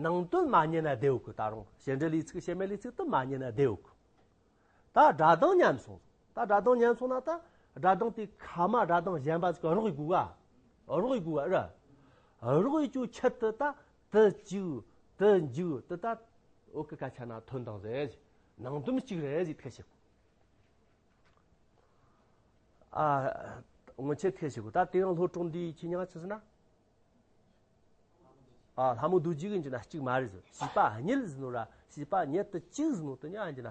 ནང་དོན་མ་ཉན་ན་བདེ་བོ་གི་ད་རུང་བྱེད་འབྲེལ་ལས་ཚིག་བྱེད་མེད་ལས་ཚིག་དུ་མ་ཉན་ན་བདེ་བོ་གི་ད་སྒྲ་གདངས་ཉམས་སོང་། ད་སྒྲ་གདངས་ཉམས་སོང་ན་ད་སྒྲ་གདངས་དེ་ཁ་མ་སྒྲ་གདངས་གཞན་པ་ཟིག་རོགས་ཡི་དགོས་ག་རོགས་ཡི་དགོས་ག་ར། རོགས་ཡི་ཅུ་ཆེད་དུ་ད་དུ་ཅིག་དུ་འཇུག་དུ་ད་འོ་ཀི་ཀ་ཆ་ན་ཐོན་དང་ཟེར། ནང་དོན་གཅིག་རེད་ཟེར་ཐེ་ཞིག་ཨ། སྔོན་ཆད་ཐེ་ཞིག་གོ་ད་དེ་ཡང་སློབ་གྲོགས་འདིའི་ཁྱི་ཉག་ཆི་ཟེར་ན། ཨ་ལྷ་མོ་རྡོ་རྗེ་གི་འཇི་ན་གཅིག་མ་རེད་ཟེར། བྱིས་པ་གཉིད་ཟེར་ནོ་ར་བྱིས་པ་ཉལ་དུ་གཅིག་ཟེར་ནོ་དུ་ཉག་འཇི་ན་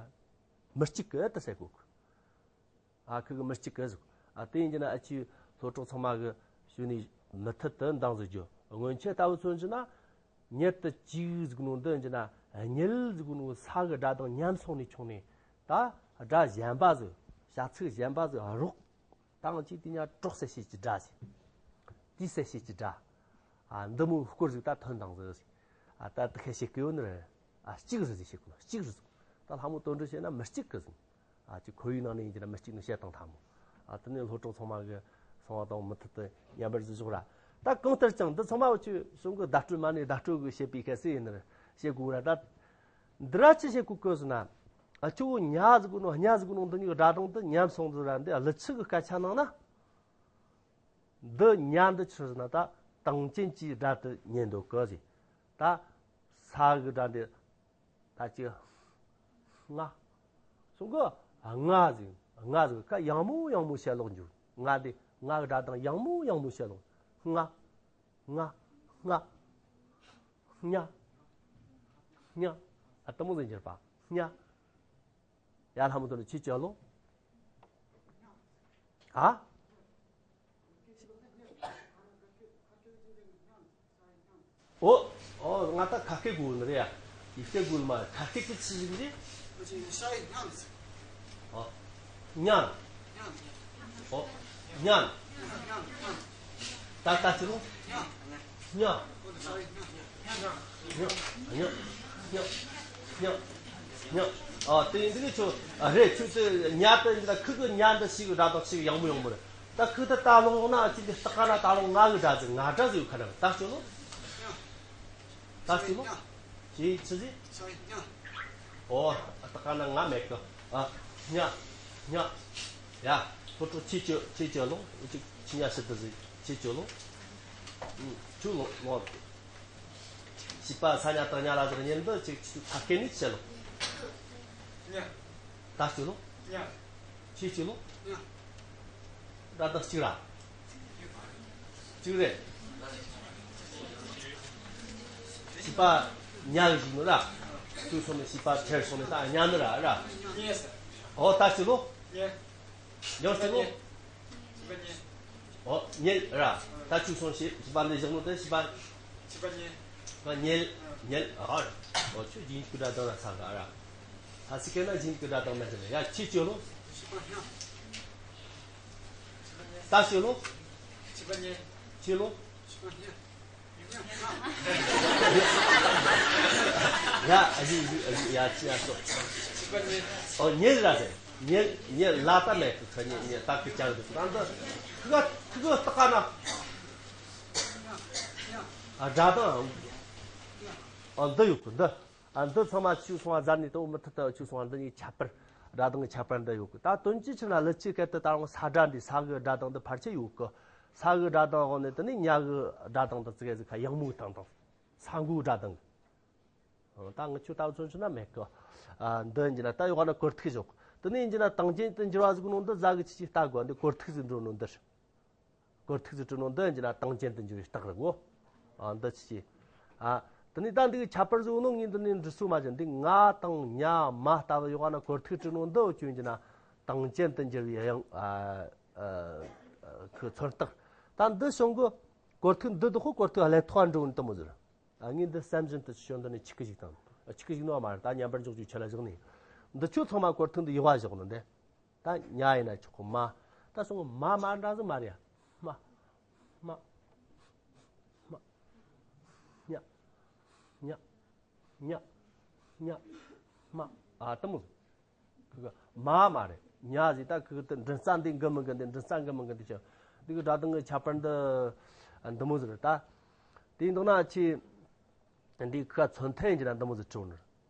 མི་གཅིག་གི་དུ་ཟེར་གོ་གི་ཨ་ཁུ་གི་མི་གཅིག་གི་ཟེར། ཨ་དེ་ཡིན་གྱི་ན་ཨ་ཆི་སློབ་གྲོགས་ཚང་མ་གི་ཞུ་ནི་མུ་མཐུད་དུ་འདང་ཟེར་རྒྱུ། སྔོན་ཆད་ལྟ་བུ་ཚོ་འཇི་ན་ ཉིད་དུ་གཅིག་ཟིག་ནོ་འདི་ཡིན་གྱི་ན། གཉིད་ཟིག་ནོ་ས་གི་སྒྲ་དང་མཉམ་སོང་ནས་ཆུང་ནས། ད་སྒྲ་གཞན་པ་ཟིག་བྱ་ཚིག་གཞན་པ་ཟིག་རོགས་དང་གཅིག་དེ་ཉ་གྲོགས་གསལ་བྱེད་ཀྱི་སྒྲ་ཟིག་དེའི་གསལ་བྱེད་ཀྱི་སྒྲ། ཨ། འདི་མོ་སྐོར་ཟིག་ད་ཐོན་དང་ཟིག་ཨ། ད་དེ་ཁ་བཤད་གི་ཡོད་ནི་རེད། ཨ། གཅིག་རེད་ཟེར་བཤད་གི་ཡོད། གཅིག་རེད་ཟེར། ད་ལྷ་མོ་དོན་འགྲེལ་བཤད་ན་མི་གཅིག་གི་ཟིག་ཨ། ཅིག་ཁོར་ཡུག་ནང་ནས་ཡིན་གྱི་ན་མི་གཅིག་ནི་བཤད་དང་ཐ་མོ། ཨ། དེ་ནས་སློབ་གྲོགས་ཚང་མ་གི་སོང་བ་དང་མུ་མཐུད་དུ་ཉམས་པར་བཟོ་ཕྱོགས་ར། ད་གང་ལྟར་ཀྱང་འདི་ཚང་མ་བ་ཆུ་གསུང་གི་བརྡ་སྤྲོད་མ་ནས་བརྡ་སྤྲོད་གི་བཤད་པའི་ཁ་སེ་ཡིན་ནི་རེད། བཤད་དགོས་ར། ད་འདི་ར་ཅི་བཤད་དགོས་གི་ཟེར་ན། ཨ། ཁྱོད་ཉ་ཟིག་གི་ནོ་ཉ་ཟིག་གི་ནོ་འདི་གཉིས་ཀྱི་སྒྲ་གདངས་དེ་མཉམ་སོང་ཟིག་ར། འདི་ཀླུ་ཆུ་གི་སྐད་ཆ་ནང་ན། འདི་ཉ་འདི་ཆི་ཟེར་ན་ད་དང་ཅན་གྱི་སྒྲ་དེ་ཉན་འདུག་གི་ཟེར། ད་ས་གི་སྒྲ་འདི་ད་ཅི་ང་སོང་གི། ང་ཟིག་ང་ཟིག་ཁ་ཡང་མོ་ཡང་མོ་བཤད་ལོག་འཇུག་ང་འདི་ང་གི་སྒྲ་དང་ཡང་མོ་ཡང་མོ་བཤད་ལོག་ང་ང་ང་ཉ་ཉ། ཨ། དེ་མོ་ཟིག་འགྱུར་པ་ཉ། ཡ། ལྷ་མོ་དོན་ཆི་ཅི་ལོ། ཨ། ཨོ། ཨོ། ང་ད་ཁ་སྐད་གོ་ནི་རེད་ཡ། ཡིག་སྐད་གོ་ནི་མ་རེད། ཁ་སྐད་ཀྱི་ཆི་ཟིག་རེད། ཨོ། ཉ། ཨོ། ཉ། ད་ད་ཆི་ལོ། ཉ། ཉ། ཉ། ཉ། ཉ། ཨ། དེ་ཡིན་དུས་ཁྱོད། ཨ། རེད། ཁྱོད་དེ་ཉ་དེ་ཡིན་ད། ཁུ་གི་ཉ་འདི་ཞིག་སྒྲ་དང་ཞིག་ཡང་མོ་ཡང་མོ་རེད། ད་ཁུ་དེ་ད་ལོང་ན་ཅི་འདི་སྟག་ན་ད་ལོང་ང་གི་སྒྲ་ཟིག་ང་སྒྲ་ཟིག་ཡོད་ཁ་ན། ད་ཁྱོད་ལོ། ད་ཁྱོད་ལོ། ཅི་ཆི་ཟིག་ཨོ། སྟག་ན་ང་མེད་གི། ཨ། ཉ། ཉ། ཡ། ཁོ་ཁྲོ་ཆི་ཅོ་ཆི་ཅོ་ལོ། ཅི་ཆི་ཉ་ཤི་ད་ཟིག་ཆི་ཅོ་ལོ། ཁྱོད་ལོ་ལོ། བྱིས་པ་ས་ཉ་སྟག་ཉ་ལ་ཟེར་ཉན་འདི་ཅིག་ཅིག་ཁ་སྐད་ནི་ཆེ་ལོ། ཉ། ད་ཅི་ལོ། ཉ། ཆི་ཅི་ལོ། ཉ། ད་ད་གཅིག་ར། གཅིག་རེད། བྱིས་པ་ཉ་གི་ཞིག་ནི་ར། ཚུར་སོང་ནས་བྱིས་པ་ཁྱེར་སོང་ནས་ད་ཉ་ནི་ར་ར། ཨོ། ད་ཅི་ལོ། ཉ། ཡང་ཅི་ལོ། ཨོ། ཉལ་ར། ད་ཅུ་སོང་ཞེས་བྱིས་པ་འདི་བཞག་ནོ་དེ་བྱིས་པ། བྱིས་པ་ཉལ། ཨ། ཉལ། ཉལ། ཨ། ཨོ། ཁྱོད་རྒྱུན་གྱི་སྒྲ་གདངས་ར་ཚ་ག་ར། ལྷ་སའི་སྐད་ན་རྒྱུན་གྱི་སྒྲ་གདངས་མེད་དེ་ལ་ཡ། ཆི་ཅོ་ལོ། ད་ཅི་ལོ། ཆི་ལོ། ཡ། ཨ་ཡི་ཨ་ཡི་ཡ། ཅི་ཡ་སོ། ཨོ། ཉལ་ར་ཟེར། ཉལ། ཉལ་ལ་ད་མེད་གི། ཁ་ཉལ་ཉལ་ད་གི་ཅང་དུ་ད་འདི་ཁི་ག་ཁི་ག་སྟག་ན། ཨ། སྒྲ་དང་། ཨ། འདི་ཡོད་གི་འདི། ཨ། འདི་ཚང་མ་ཆུ་སོང་བ་ཟ་ནས་དང་མུ་མཐུད་དུ་ཆུ་སོང་བ་འདི་གཉིས་ཁྱད་པར། སྒྲ་དང་གི་ཁྱད་པར་འདི་ཡོད་གི། ད་དོན་གྱི་ཆི་ན་ཀླུ་ཆུ་སྐད་དུ་ད་རུང་ས་སྒྲ་འདི་ས་གི་སྒྲ་དང་འདི་ཕལ་ཆེར་ཡོད་གི། ས་གི་སྒྲ་དང་འོག་ནས་དེ་ནས་ཉ་གི་སྒྲ་དང་འདི་ཙི་གེ་ཟིག་ཁ་ཡང་མོའི་སྟངས་དང་། ས་མགོའི་སྒྲ་དང་། ཨ། ད་ང་ཆུ་ལྟ་བུ་ཚོན་ཆུ་ན་མེད་གི། ཨ། འདི་ཡིན་གྱི་ན་ད་ཡོག་ན་གོར་ཐིག་ཞོག་དེ་ནས་ཡིན་གྱི་ན་དང་ཅན་དུ་འགྱུར་བ་ཟིག་ནོ་འདི་ཟ་གི་ཆི་ཆི་ལྟ་དགོས། འདི་གོར་ཐིག་ཟིག་འགྲོ་ནོ་འདི་རེད། གོར་ཐིག་ཟིག་བྲིས་ནོ་འདི་ཡིན་གྱི་ན་དང་ཅན་དུ་འགྱུར་བའི་རྟགས་རེད་གོ། ཨ། འདི་ཆི་ཆི། ཨ། དེ་ནས་ད་འདི་གི་ཁྱད་པར་ཟིག་ནོ་ངས་འདི་ནས་འབྲི་སྲོལ་མ་བྱུང་། འདི་ང་དང་ཉ་མ་ལྟ་བུ་ཡོག་ན་གོར་ཐིག་བྲིས་ནོ་འདི་འོ་ཆུ་ཡིན་གྱི་ན་དང་ཅན་དུ་འགྱུར་བའི་ཡང་། ཨ། ཨ། ཁུ་མཚོན་རྟགས། ད་འདི་བྱུང་གི། གོར་ཐིག་འདི་དུ་ཁོ་གོར་ཐིག་ཀླད་ཐོག་འགྲོ་ནི་དེ་མོ་ཟིག་ཨ། ངས་འདི་སེམས་བཞིན་དུ་ཞོན་འདི་ནས་ཆི་གི་ཞིག་དང་། ཆི་གི་ཞིག་ནོ་མ་རེད། ད་ཉམས་པར་འཇོག་རྒྱུའི་ཆེད་ལ་བཞག་ནས། འདི་ཆོ་ཚང་མ་གོར་ཐིག་འདི་ཡོག་བ་བཞག་ནོ་འདི། ད་ཉ་ཡིན་ན་ཆོག་གི། མ། ད་སོང་གི་མ་མ་འདྲ་ཟིག་མ་རེད་ཡ། མ། མ། མ། ཉ། ཉ། ཉ། ཉ། མ། ཨ། དེ་མོ། ཁི་ག་མ་མ་རེད། ཉ་ཟིག་ད་ཁི་ག་དེ་མགྲིན་རྩ་འདི་འགི་མི་འགི་འདི། མགྲིན་རྩ་འགི་མི་འགི་འདི་ཆ། འདི་གི་སྒྲ་གདངས་གི་ཁྱད་པར་འདི་འདི་མོ་ཟིག་རེད་ད། དེ་འདུག་ན་ཆི། འདི་ཁི་ག་མཚོན་ཐད་ཡིན་གྱི་ན་འདི་མོ་ཟིག་བྲིས་ནི་རེད།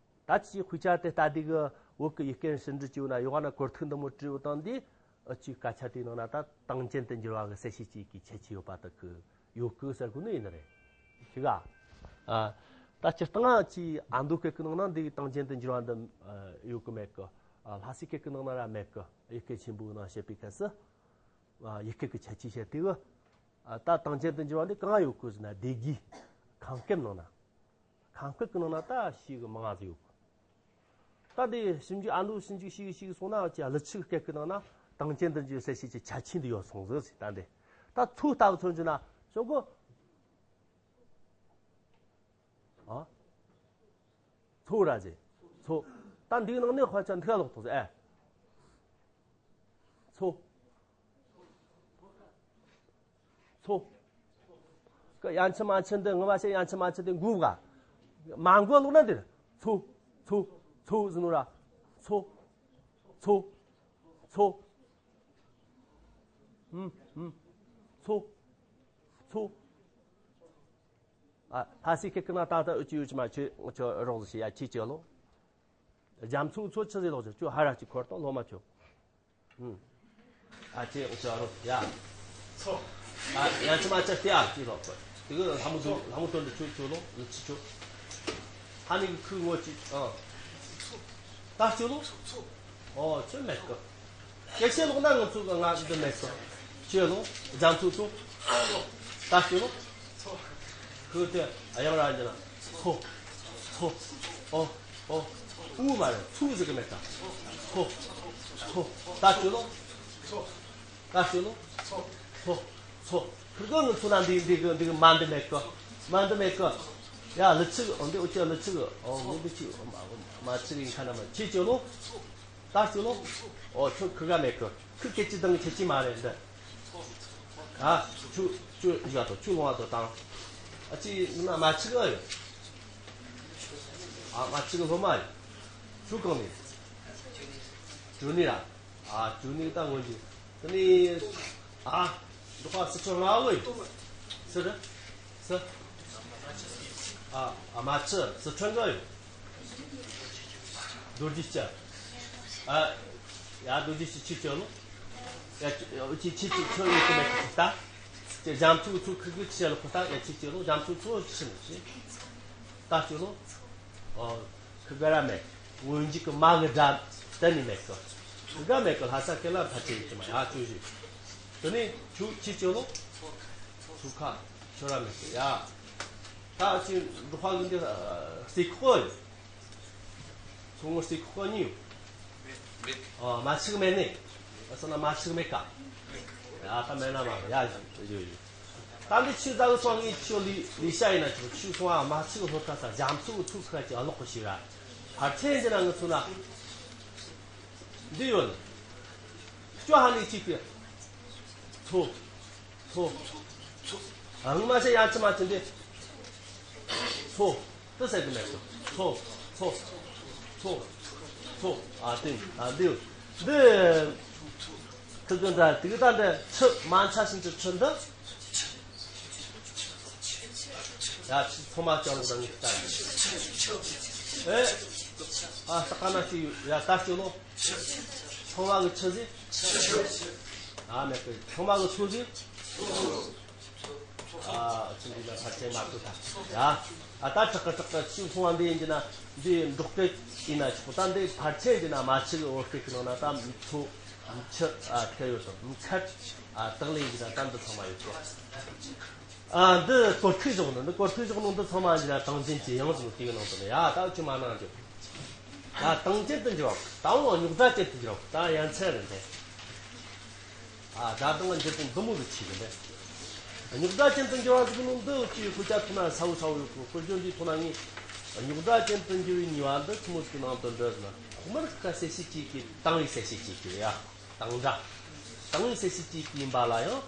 ད་ཆི་དཔེ་ཆ་དེ་ལྟ་དུས་གི་བོད་གི་ཡི་གེ་ཟིན་བྲིས་བྱས་ན་ཡོག་ན་གོར་ཐིག་འདི་མོ་བྲིས་ཡོད་དང་འདི། ཨ། ཆི་སྐད་ཆ་དེའི་ནང་ན་ད་དང་ཅན་དུ་འགྱུར་བ་གི་གསལ་བྱེད་ཅིག་གི་ཁྱད་ཆོས་ཡོད་པ་དེ་གི་ཡོད་གི་ཟེར་གོ་ནི་ཡིན་ནི་རེད། ཤི་ག་ཨ། ད་སྤྱིར་བཏང་ཅི་ཨ་མདོ་སྐད་ཀྱི་ནང་ན་འདི་དང་ཅན་དུ་འགྱུར་བ་འདི་ཡོད་གི་མེད་གི། ཨ། ལྷ་སའི་སྐད་ཀྱི་ནང་ན་ར་མེད་གི། ཡི་གེ་ཆེན་པོའི་ནང་བཤད་པའི་སྐབས་སུ། ཨ། ཡི་གེ་གི་ཁྱད་ཆོས་བཤད་དུས་གི། ཨ། ད་དང་ཅན་དུ་འགྱུར་བ་འདི་གང་ཡོད་གི་ཟེར་ན་སྡེ་དགེའི་ཁམས་སྐད་ནང་ན། ཁམས་སྐད་ཀྱི་ནང་ན་ད་ཤི་གི་མང་ང་ཟིག་ཡོད་གི། ད་དེ་ཞིབ་འཇུག་ཨ་མདོ་ཞིབ་འཇུག་ཞིག་ཞིག་སོང་ན་ཅི་ཀླུ་ཆུ་སྐད་ཀྱི་ནང་ན་དང་ཅན་དུ་འགྱུར་གསལ་བྱེད་ཀྱི་ཁྱད་ཆོས་འདི་ཡོད་སོང་ཟིག་ཟེར། ད་འདི་ད་ཚུར་ལྟ་བུ་མཚོན་རྒྱུ་ན་ཞོག་གི། ཨ། ཚོ་ར་ཟེར། ཚོ། ད་འདིའི་ནང་ནས་དཔེ་ཆ་འདི་ག་ལོག་ཐོག་ཟེར། ཨེ། ཚོ། ཚོ། ཀ་ཡན་ཆད་མན་ཆད་འདི་ངོ་མ་བཤད་ཡན་ཆད་མན་ཆད་འདི་འགོ་ག་མ་འགོ་ལོག་ན་འདིར། ཚོ། ཚོ། ཚོ་ཟེར་ནོ་ར། ཚོ། ཚོ། ཚོ། ཧུམ། ཧུམ། ཚོ། ཚོ། ཨ། ལྷ་སའི་ཁེ་ཁེ་ན་ད་ད་ཨུ་ཅི་ཨུ་ཅི་མ་ཆོས་ཆོས་རོགས་ཟིག་བྱེད་ཡ་ཁྱི་ཅི་ལོ། རྒྱ་མཚོ་ཚོ་ཆི་ཟིག་ལོག་ཆོ་ཆོ་ཧ་ར་ཅི་འཁོར་དང་ལོ་མ་ཆོ། ཨུམ། ཨ་ཅེ་ཨུ་ཅི་ཨ་རོ་ཡ། ཚོ། ཨ་ཡང་ཅི་མ་ཅི་སྟེ་ཨ་ཅི་ལོག་ཁོ། དེ་གི་ལྷ་མོ་དོན་ལྷ་མོ་དོན་དུ་ཆོས་ཆོས་ལོ་ལི་ཆི་ཆོ། ཧ་ནི་གི་ཁུ་ངོ་ཅི་ཨ། ད་ཆོས་ལོ། ཨོ་ཆོས་མེད་གི། སྐད་ཆ་ལོག་ན་ང་ཚོ་གི་ང་འདི་མེད་གི། ཆོས་ལོ། རྒྱ་མཚོ་ཚོ། ད་ཆོས་ལོ། ཁུ་དེ་ཨ་ཡང་ར་འཇི་ན་ཚོ། ཚོ། ཨོ། ཨོ། ཨུ་མ་རེད། ཚུ་ཟིག་གི་མེད་ད། ཚོ། ཚོ། ད་ཆོས་ལོ། ད་ཤོད་ལོ། ཚོ། ཚོ། ཁིར་གི་ནི་ཚོ་ན་འདི་འདི་གི་འདི་གི་མ་འདི་མེད་གི། མ་འདི་མེད་གི། ཡ་ལི་ཚིག་འོ་འདི་འུ་ཅག་ལི་ཚིག་ཨོ་ངོ་འདི་ཅི་མ་ཚིག་ཡིན་ཁ་ན་མ་ཁྱི་ཅི་ལོ། ད་ཤོད་ལོ། ཨོ་ཁྱོད་ཁིར་ག་མེད་གི། ཁིར་སྐད་ཅི་དང་ཁྱི་ཅི་མ་རེད་འདི། ཨ། ཆུ་ཆུ་ཡ་དོ་ཆུ་ལོང་བ་དོ་དང་། ཨ་ཅི་ན་མ་ཚིག་ཨ་ཡོད། ཨ་མ་ཚིག་ལོ་མ་ཡོད། ཆུ་གང་ནས། ཆུ་ནི་ར། ཨ་ཅུ་ནི་ད་སྔོན་གྱི། དེ་ནི། ཨ། འདི་ཁ་སི་ཁྲོན་ང་ལོ་ཡིན། སི་རི། སི། ཨ་ཨ་མ་ཆི་སི་ཁྲོན་ག་ཡོད། རྡོ་རྗེ་སྐྱ། ཨ། ཡ་རྡོ་རྗེ་སྐྱ་ཆི་ཆི་ལོ། ཡ་ཆི་ཆི་ཆི་ཆི་ཡོད་གི་མེད་གི་ད། ཅི་ཞམ་ཚུགས་ཚུགས་ཁི་གི་ཆི་ལོ་ཁོ་ད་ཡ་ཆི་ཆི་ལོ་ཞམ་ཚུགས་ཚུགས་ཆི་ནི་ཆི། ད་ཆི་ལོ། ཨོ། ཁི་ག་ར་མེད། སྔོན་འཇིག་གི་མ་གི་དགྲ་གཏན་ནས་མེད་གི། ཁི་ག་མེད་གི་ལྷ་ས་ཁེ་ལ་ཕ་ཆེ་ཡིན་གི་མ་ཡ་ཅུ་ཞིག་དེ་ནས་ཆུ་ཆི་ཆི་ལོ། ཆུ་ཁ་ཆུ་ར་མེད་གི་ཡ། ད་ཅི་འབྲོག་པ་གི་འདི་རྩེ་ཁོག་ཡོད། ཚོང་རྩེ་ཁོག་གཉིས་ཡོད། ཨ་མ་ཆིག་མེད་ནི། ཨ་སོ་ན་མ་ཆིག་མེད་ཀ་ཡ་ད་མེད་ན་མ་ཡ་ཡོད་ཡོད། ད་འདི་ཆུ་ཟ་གི་སོང་ངས་ཆུ་ལི་ལི་ཤ་ཡིན་ན་ཆུ་ཆུ་སོང་ཨ་མ་ཆུ་ལྷོ་ཁ་ས་རྒྱ་མཚོ་ཐུག་ཁ་ཅིག་ཨ་ལོག་གི་ཞིག་ར། ཕར་ཆེན་ཅི་ན་ངི་ཚོ་ན། འདི་ཡོད་ནི། ཅོ་ཧ་ནི་ཅིག་གི་ཚོ། ཚོ། ཨ་ངི་མ་ཤེས་ཡ་ཆི་མ་ཆི་འདི། ཚོ། དེ་ཟེར་གི་མེད་ཚོ། ཚོ། ཚོ། ཚོ། ཨ་དེ་ཨ་འདི་ཡོད། འདི། ཁི་གི་འདྲ་དེ་གི་ད་འདྲ་ཆུ་མ་ཆ་ཤིང་ཆུ་ཆུ་འདི། ཡ་ཆི་ཚང་མ་ཅང་རང་གི་ལྟ་ཡི། ཨེ། ཨ་ས་ཀ་ན་ཅི་ཡོད་ཡ་ད་ཅི་ལོ། ཚང་མ་གི་ཆུ་ཟིག་ཨ་མེད་གི་ཚང་མ་གི་ཚོ་ཟིག་ཨ་ཚོ་འདི་ལ་ཕར་ཆེན་མ་ཐུབ་ད། ཡ། ཨ་ད་ཁྲག་ཁྲག་ཁྲག་ཅི་ཚང་བ་འདི་ཡིན་གྱི་ན་འདི་འབྲོག་སྐད་ཡིན་ན་ཆོག་ད་འདི་ཕར་ཆེན་གྱི་ན་མ་ཆི་གི་བོད་སྐད་ཀྱི་ནང་ན་ད་མི་ཚོ་མི་ཆུ་ཨ་ཁེ་ཡོད་དང་མི་ཁ་ཨ་དག་ལེན་གྱི་ན་ད་འདི་ཚང་མ་ཡོད་གི། ཨ་འདི་སྐོར་ཐིག་བཞག་ནོ་འདི་སྐོར་ཐིག་བཞག་ནོ་འདི་ཚང་མ་ཡིན་གྱི་ན་དང་ཅན་གྱི་ཡང་ཟིག་དེའི་ནང་དུ་ནི་ཡ་ད་ཅི་མ་གནང་རྒྱུ། ད་དང་ཅན་དུ་འགྱུར་བ་ད་འོང་རྙོག་དྲ་ཅན་དུ་འགྱུར་བ་ད་ཡ་མཚན་རེད་འདི། ཨ་ད་དང་འགྱུར་དང་འདི་མོ་གི་ཆེ་གི་འདི། རྙོག་དྲ་ཅན་དུ་འགྱུར་བ་ཟིག་ནོ་འདི་ཅི་ཡོད་ཁོ་ཅག་ཐུག་ན་ས་བོ་ས་བོ་ཡོད་ཁོ་ཁོ་ཅོ་འདི་ཐུག་ན་ངས་རྙོག་དྲ་ཅན་དུ་འགྱུར་བའི་ནུས་པ་འདི་ཆི་མོ་ཟིག་ནང་དུ་འདྲ་ཟིན་ན་ཁོ་མར་ཁ་གསལ་བཤད་ཅིག་གི་དང་བའི་གསལ་བཤད་ཅིག་གི་ཡ། དང་སྒྲ། དང་བའི་གསལ་བྱེད་ཀྱི་ཡིན་པ་ལ་ཡང་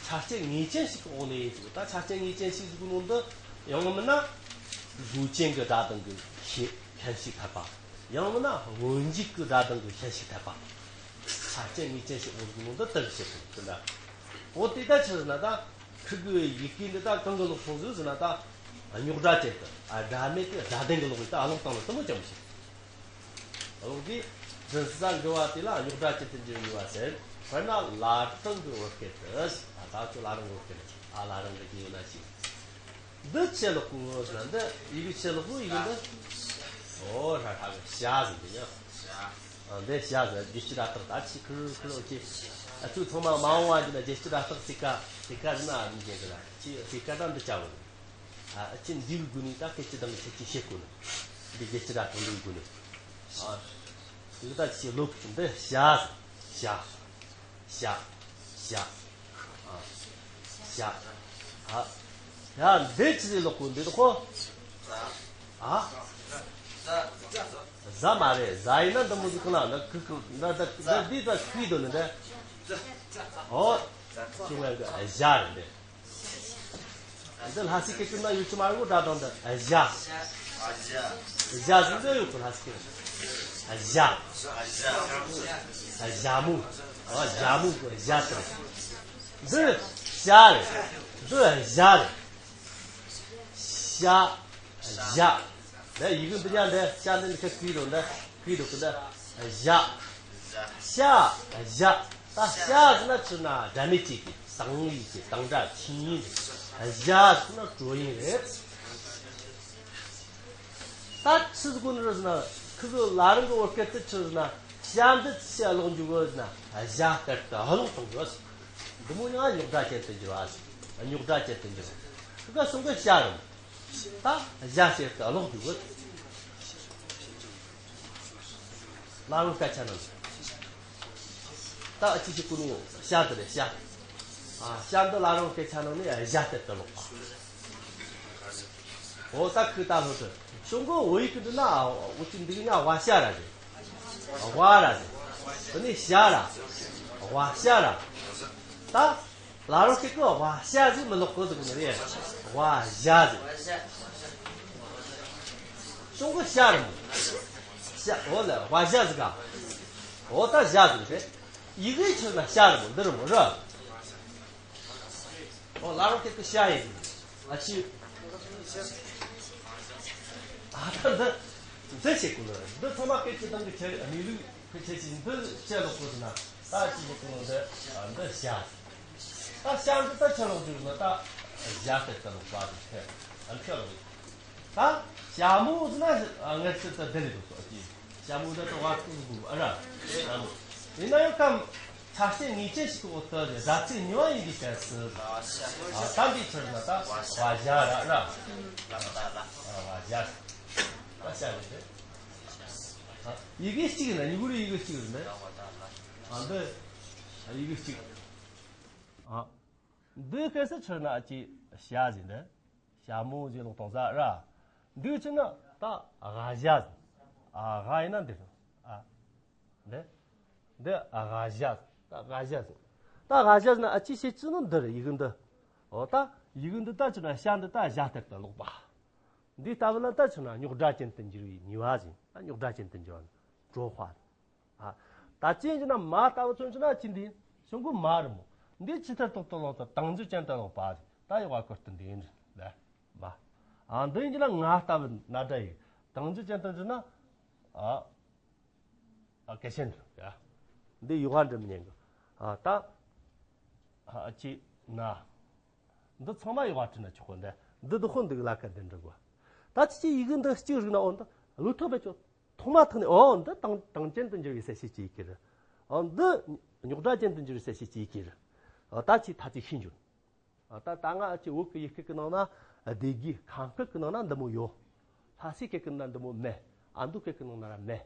ཆ་རྐྱེན་ངེས་ཅན་ཞིག་གི་འོག་ནས་ཡིན་ཟེར། ད་ཆ་རྐྱེན་ངེས་ཅན་ཞིག་ཟེར་གོ་ནོ་འདི་ཡང་མིན་ན་བཟོ་ཅན་གྱི་སྒྲ་གདངས་ཀྱི་ཤེས་ཤན་ཞིག་འཐད་པ། ཡང་མིན་ན་སྔོན་འཇུག་གི་སྒྲ་གདངས་ཀྱི་ཤན་ཞིག་འཐད་པ། ཆ་རྐྱེན་ངེས་ཅན་ཞིག་འོག་ཟེར་གོ་ནོ་འདི་དེ་གི་བཤད་དགོས་ཀྱི་འདྲ། འོ་དེ་ལྟ་ཕྱིར་ན་ད་ཁུ་གི་ཡི་གེ་འདི་ད་གང་གི་ལོག་སོང་ཟིག་ཟེར་ན་ད་རྙོག་སྒྲ་ཅན་དུ་ཨ་སྒྲ་མེད་དེ་སྒྲ་ལྡན་གྱི་ལོག་ཡིན་ད་ཨ་ལོག་བཏང་ནས་དེ་མོ་ཅན་མི་ཤེས། ཨ་ལོག་གིས་འཛིན་ས་འགྲོ་བ་དེ་ལ་རྙོག་སྒྲ་ཅན་དུ་འགྱུར་ནུས་པ་ཟེར། དཔེར་ན་བླ་བྲང་གི་བོད་སྐད་དུ། ཨ་ད་ཁྱོད་བླ་བྲང་གི་བོད་སྐད་ནས་ཨ་བླ་བྲང་གི་རྒྱུ་ཡིན་ན་ཞིག་འདི་ཆེ་ལོག་གོ་ཟེར་ན་འདི་ཡི་གེ་ཆེ་ལོག་གོ་ཡི་གེ་འདི། ཨོ་ཧྲ་ཧྲ་གི་ཞ་ཟེར་འདི་ཉག་ཨ་འདི་ཞ་ཟེར་རྒྱལ་སྤྱི་སྒྲ་རྟགས་ད་ཆི་ཁུར་ཁུར་ཨོ་ཁྱེད་ཨ་ཚུ་ཚང་མ་མ་འོང་བ་འདི་ན་རྒྱལ་སྤྱི་སྒྲ་རྟགས་ཚིག་ཀ་ཚིག་ཀ་ཟེར་ན་ཨ་མི་རྒྱལ་གི་ར་ཆི་ཚིག་ཀ་ད་འདི་ཅག་གོ་ཨ་ཅི་འདི་གི་སྒོ་ནས་ད་སྐད་ཅི་དང་ཁྱད་ཆོས་བཤད་དགོས་ནི། འདི་རྒྱལ་སྤྱི་སྒྲ་དང་འདི་གི་སྒོ་ནས། ཨ་འདི་ད་ཆི་ལོག་གི་འདི་ཞ་ཞ་ཞ་ཞ་ཨ་ཞ་ཨ་ཡ་འདི་ཆི་ཟིག་ལོག་གོ་འདི་དོ་ཁོ། ཨ། གཟའ་མ་རེད། གཟའ་ཡིན་ན་འདི་མོ་ཟིག་གི་ན་འདི་ཁུ་ཁུ་འདི་འདི་འདི་འདི་ད་ཁུའི་དོན་ནི་འདི། ཨོ། ཁྱི་ངན་གི་གཞའ་རེད་འདི། འདི་ལྷ་སའི་སྐད་ཀྱི་ན་ཡོད་ཀྱི་མ་རེད་གོ། སྒྲ་གདངས་འདི་གཞའ། གཞའ་ཟིག་འདི་ཡོད་གི་ལྷ་སའི་སྐད། གཞའ། གཞའ་མོ། ཨོ་གཞའ་མོ་གི་གཞའ་དང་། འདི་བྱ་རེད། འདི་གཞའ་རེད། བྱ། བྱ། འདི་ཡི་གེ་འདི་ཉག་འདི་བྱ་འདི་འདི་ཁ་བསྐུས་འགྲོ་འདི་བསྐུས་འགྲོ་གི་འདི། བྱ། བྱ། བྱ། ད་བྱ་ཟེར་ན་ཆི་ན་སྒྲ་མེད་ཅིག་གི་དང་ཡིག་གི་དང་སྒྲ་ཆིངས་ཡིག་བྱ་ཟེར་ན་གྲོ་ཡིན་རེད། ད་ཆི་ཟིག་གོ་ནི་རེད་ཟེར་ན་ཁི་ཟོ་ལ་རིང་གི་བོད་སྐད་དུ་ཆི་ཟེར་ན་བྱ་འདི་ཆི་ལོག་འཇུག་གོ་ཟེར་ན་བྱ་ལྟར་དུ་ལོག་གཏོང་གོ་ཟེར། འདི་མོ་ཡང་རྙོག་སྒྲ་ཅན་དུ་འགྱུར་བ་ཟེར། རྙོག་སྒྲ་ཅན་དུ་འགྱུར་བ། ཁི་ག་སོང་གི་བྱ་རུང་། ད་བྱ་ཟེར་དུ་ལོག་འཇུག་གོ། ལ་རང་སྐད་ཆ་ནང་། ད་ཨ་ཅི་ཞིག་ཀུན་བྱ་དེ་རེད་བྱ། ཨ་བྱ་འདི་ལ་རང་སྐད་ཆ་ནང་ནས་བྱ་དེ་དུ་ལོག་པ། འོ་ད་ཁུ་ད་ལྷོ་དུ་ཤོང་གོ། འོ་ཡི་ཁུ་འདི་ན་འོ་ཅི་འདི་གི་ཉ་བ་བྱ་ར་རེད། བ་ར་རེད། དེ་ནས་བྱ་ར། བ་བྱ་ར། ད། ལ་རོ་ཁེ་ཁེ་བ་ཤ་ཟིག་མི་ལོག་གོ་ཟིག་ནི་རེད། བ་ཞ་ཟིག་ཤོང་གི་ཤ་རི་མོ། ཤ་འོ་ལ་བ་ཞ་ཟིག་ག་འོ་ད་ཞ་ཟིག་རེད། ཡི་གེ་ཆི་ན་ཤ་རི་མོ་འདི་རི་མོ་ར། འོ་ལ་རོ་ཁེ་ཁེ་ཤ་ཡི་ཟིག་ཨ་ཆི། ཨ་ད་འདི་འདི་ཆེ་ཀུ་ལ་འདི་ཚང་མ་སྐད་ཀྱི་སྟེང་གི་ཆེ་གནས་ལུགས་ཁེ་ཆེ་ཆེ་འདི་ཆེ་ལོག་གོ་ཟིག་ན་ད་ཆི་ཆེ་ཀུ་ལ་འདི་འདི་ཤ། ད་ཤ་འདི་ད་ཆ་ལོག་འཇུག་ན་ད་ཞ་ཏེ་ད་ལོག་པ་འདི་ཐེ་ཨ་ཁེ་ལོག་ད་ཞ་མོ་ཟེར་ན་ངས་ཚིག་ད་དེ་ལས་འདུག་སོ་ཅི་ཞ་མོ་ད་ད་བ་ཀུ་གུ་ཨ་ར་ཞ་མོ་ཡིན་ན་ཡང་ཀམ་ཆ་ཤས་ངེས་ཅན་ཞིག་གི་འོག་ཏུ་སྒྲ་ཚིག་གཉིས་པ་ཡིན་པའི་སྐབས་སུ་ཨ་དམ་པའི་ཕྱིར་ན་ད་བ་ཞ་ར་ར་བ་ཞ་ད་ཤ་རེད། ཡི་གེ་གཅིག་ཡིན་ན་ཡི་གུ་རུ་ཡི་གེ་གཅིག་ཡིན་ན་ཨ་འདི་ཡི་གེ་གཅིག་ཨ། འདི་སྐད་སུ་ཆི་ན་ཨ་ཅི་ཞ་ཟིག་འདི། ཞ་མོ་ཟིག་ལོག་གཏོང་ས་ར། འདི་ཆི་ན་ད་ག་ཞ་ཟིག་ཨ་ག་ཡིན་ན་འདི་རེད། ཨ། འདི། འདི་ག་ཞ་ཟིག་ད་ག་ཞ་ཟིག་ད་ག་ཞ་ཟིག་ན་ཨ་ཅི་ཤེས་ཅི་ནི་འདི་རེད་ཡི་གེ་འདི། འོ་ད་ཡི་གེ་འདི་ད་ཆི་ན་ཞ་འདི་ད་ཞ་ལྟར་དུ་ལོག་པ། འདི་ལྟ་བུ་ན་ད་ཆི་ན་རྙོག་སྒྲ་ཅན་དུ་འགྱུར་བའི་ནུས་པ་ཟིག་ད་རྙོག་སྒྲ་ཅན་དུ་འགྱུར་བ་ནི་གྲོ་དཔའ། ཨ། ད་ཅི་ཡིན་ན་མ་ལྟ་བུ་མཚོན་ཆ་ན་ཅི་འདི་ཤོང་གི་མ་རི་མོ། འདི་ཅི་ལྟར་རྟོག་ཏུ་ལོག་ཏུ་དང་འཇུ་ཅན་དུ་ལོག་པ་ད་ཡོ་བ་ཀུར་ཏུ་འདི་ཡིན་ལ་མ། ཨ་འདི་ཡིན་ན་ང་ལྟ་བུ་ན་སྒྲ་ཡིན་དང་འཇུ་ཅན་དུ་འཇུ་ན། ཨ། ཨ་སྐད་ཆེན་འདི་ཡ། འདི་ཡོ་བ་འདྲི་མི་ཉན་གི་ཨ་ད། ཨ་ཅི་ན། འདི་ཚང་མ་ཡོ་བ་བྲིས་ན་ཆོག་གི་འདི་འདི་དུ་ཧོན་འདི་ལ་ཀ་འདི་འདྲི་དགོས། ད་ཅི་ཅི་ཡི་གེ་འདི་གཅིག་རིག་ན་འོ་འདི་བློ་ཐོག་པའི་ཆོག་ཐོག་མ་ཐག་ནས་འོ་འདི་དང་དང་ཅན་དུ་འགྱུར་བའི་ས་ཞིག་ཅིག་ཡི་གེ་རེད། འོ་འདི་རྙོག་སྒྲ་ཅན་དུ་འགྱུར་བའི་ས་ཞིག་ཅིག་ཡི་གེ་རེད། འོ་ད་ཅི་ཐ་ཅི་ཤེས་འགྱུར། འོ་ད་ད་ང་ཅི་བོད་ཀྱི་ཡི་གེ་གི་ནང་ན་སྡེ་དགེ་ཁམས་སྐད་གི་ནང་ན་འདི་མོ་ཡོད། ལྷ་སའི་སྐད་གི་ནང་ན་འདི་མོ་མེད། ཨ་མདོ་སྐད་གི་ནང་ན་ར་མེད།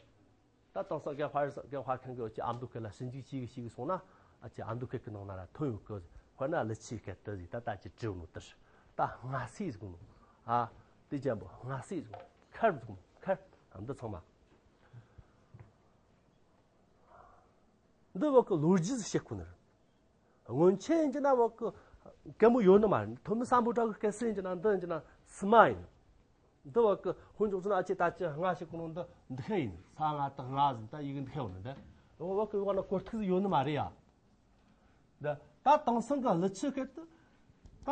ད་དེང་སང་རྒན་དཔའ་རིས་རྒན་དཔའ་མཁན་གི་ཨ་ཅི་ཨ་མདོ་སྐད་ལ་ཞིབ་འཇུག་བྱེད་གི་བྱེད་གི་སོང་ན་ཨ་ཅི་ཨ་མདོ་སྐད་གི་ནང་ན་ར་ཐོན་ཡོད་གི་དཔེར་ན་ཀླུ་ཆུའི་སྐད་དུ་ཟིག་ད་ད་ཅི་བྲིས་ནོ་དེར་ད་སྔ་སེ་ཟིག་ནོ། ཨ་དེ་ཅན་པོ་སྔ་སེ་ཟིག་ནོ་ཁར་ཟིག་ནོ་ཁར། ཨ་འདི་ཚང་མ་འདི་བོད་གི་ལོ་རྒྱུས་ཟིག་བཤད་ཁོ་ནི་རེད། སྔོན་ཆད་ཡིན་གྱི་ན་བོད་གི་གད་མོ་ཡོད་ནི་མ་རེད། ཐོན་མི་སམ་བྷོ་ཊ་གི་སྐད་སྲིད་ཡིན་གྱི་ན་འདི་ཡིན་གྱི་ན་སི་མ་ཡིན། འདི་བོད་གི་ཧོན་ཅོག་ཚོ་ན་ཨ་ཅེ་ད་ཅི་སྔ་ཞིག་གོ་ནོ་འདི་འདི་ཤེས་ཡིན། ས་ང་ད་སྔ་ཟིན་ད་ཡི་གེ་འདི་ཤེས་ཡོད་ནི་འདི། འོ་བོད་གི་ཡོད་ན་གོ་ཐིག་ཟིག་ཡོད་ནི་མ་རེད་ཡ། འདི་ད་དེང་སང་གི་ཀླུ་ཆུ་སྐད་དུ་ད་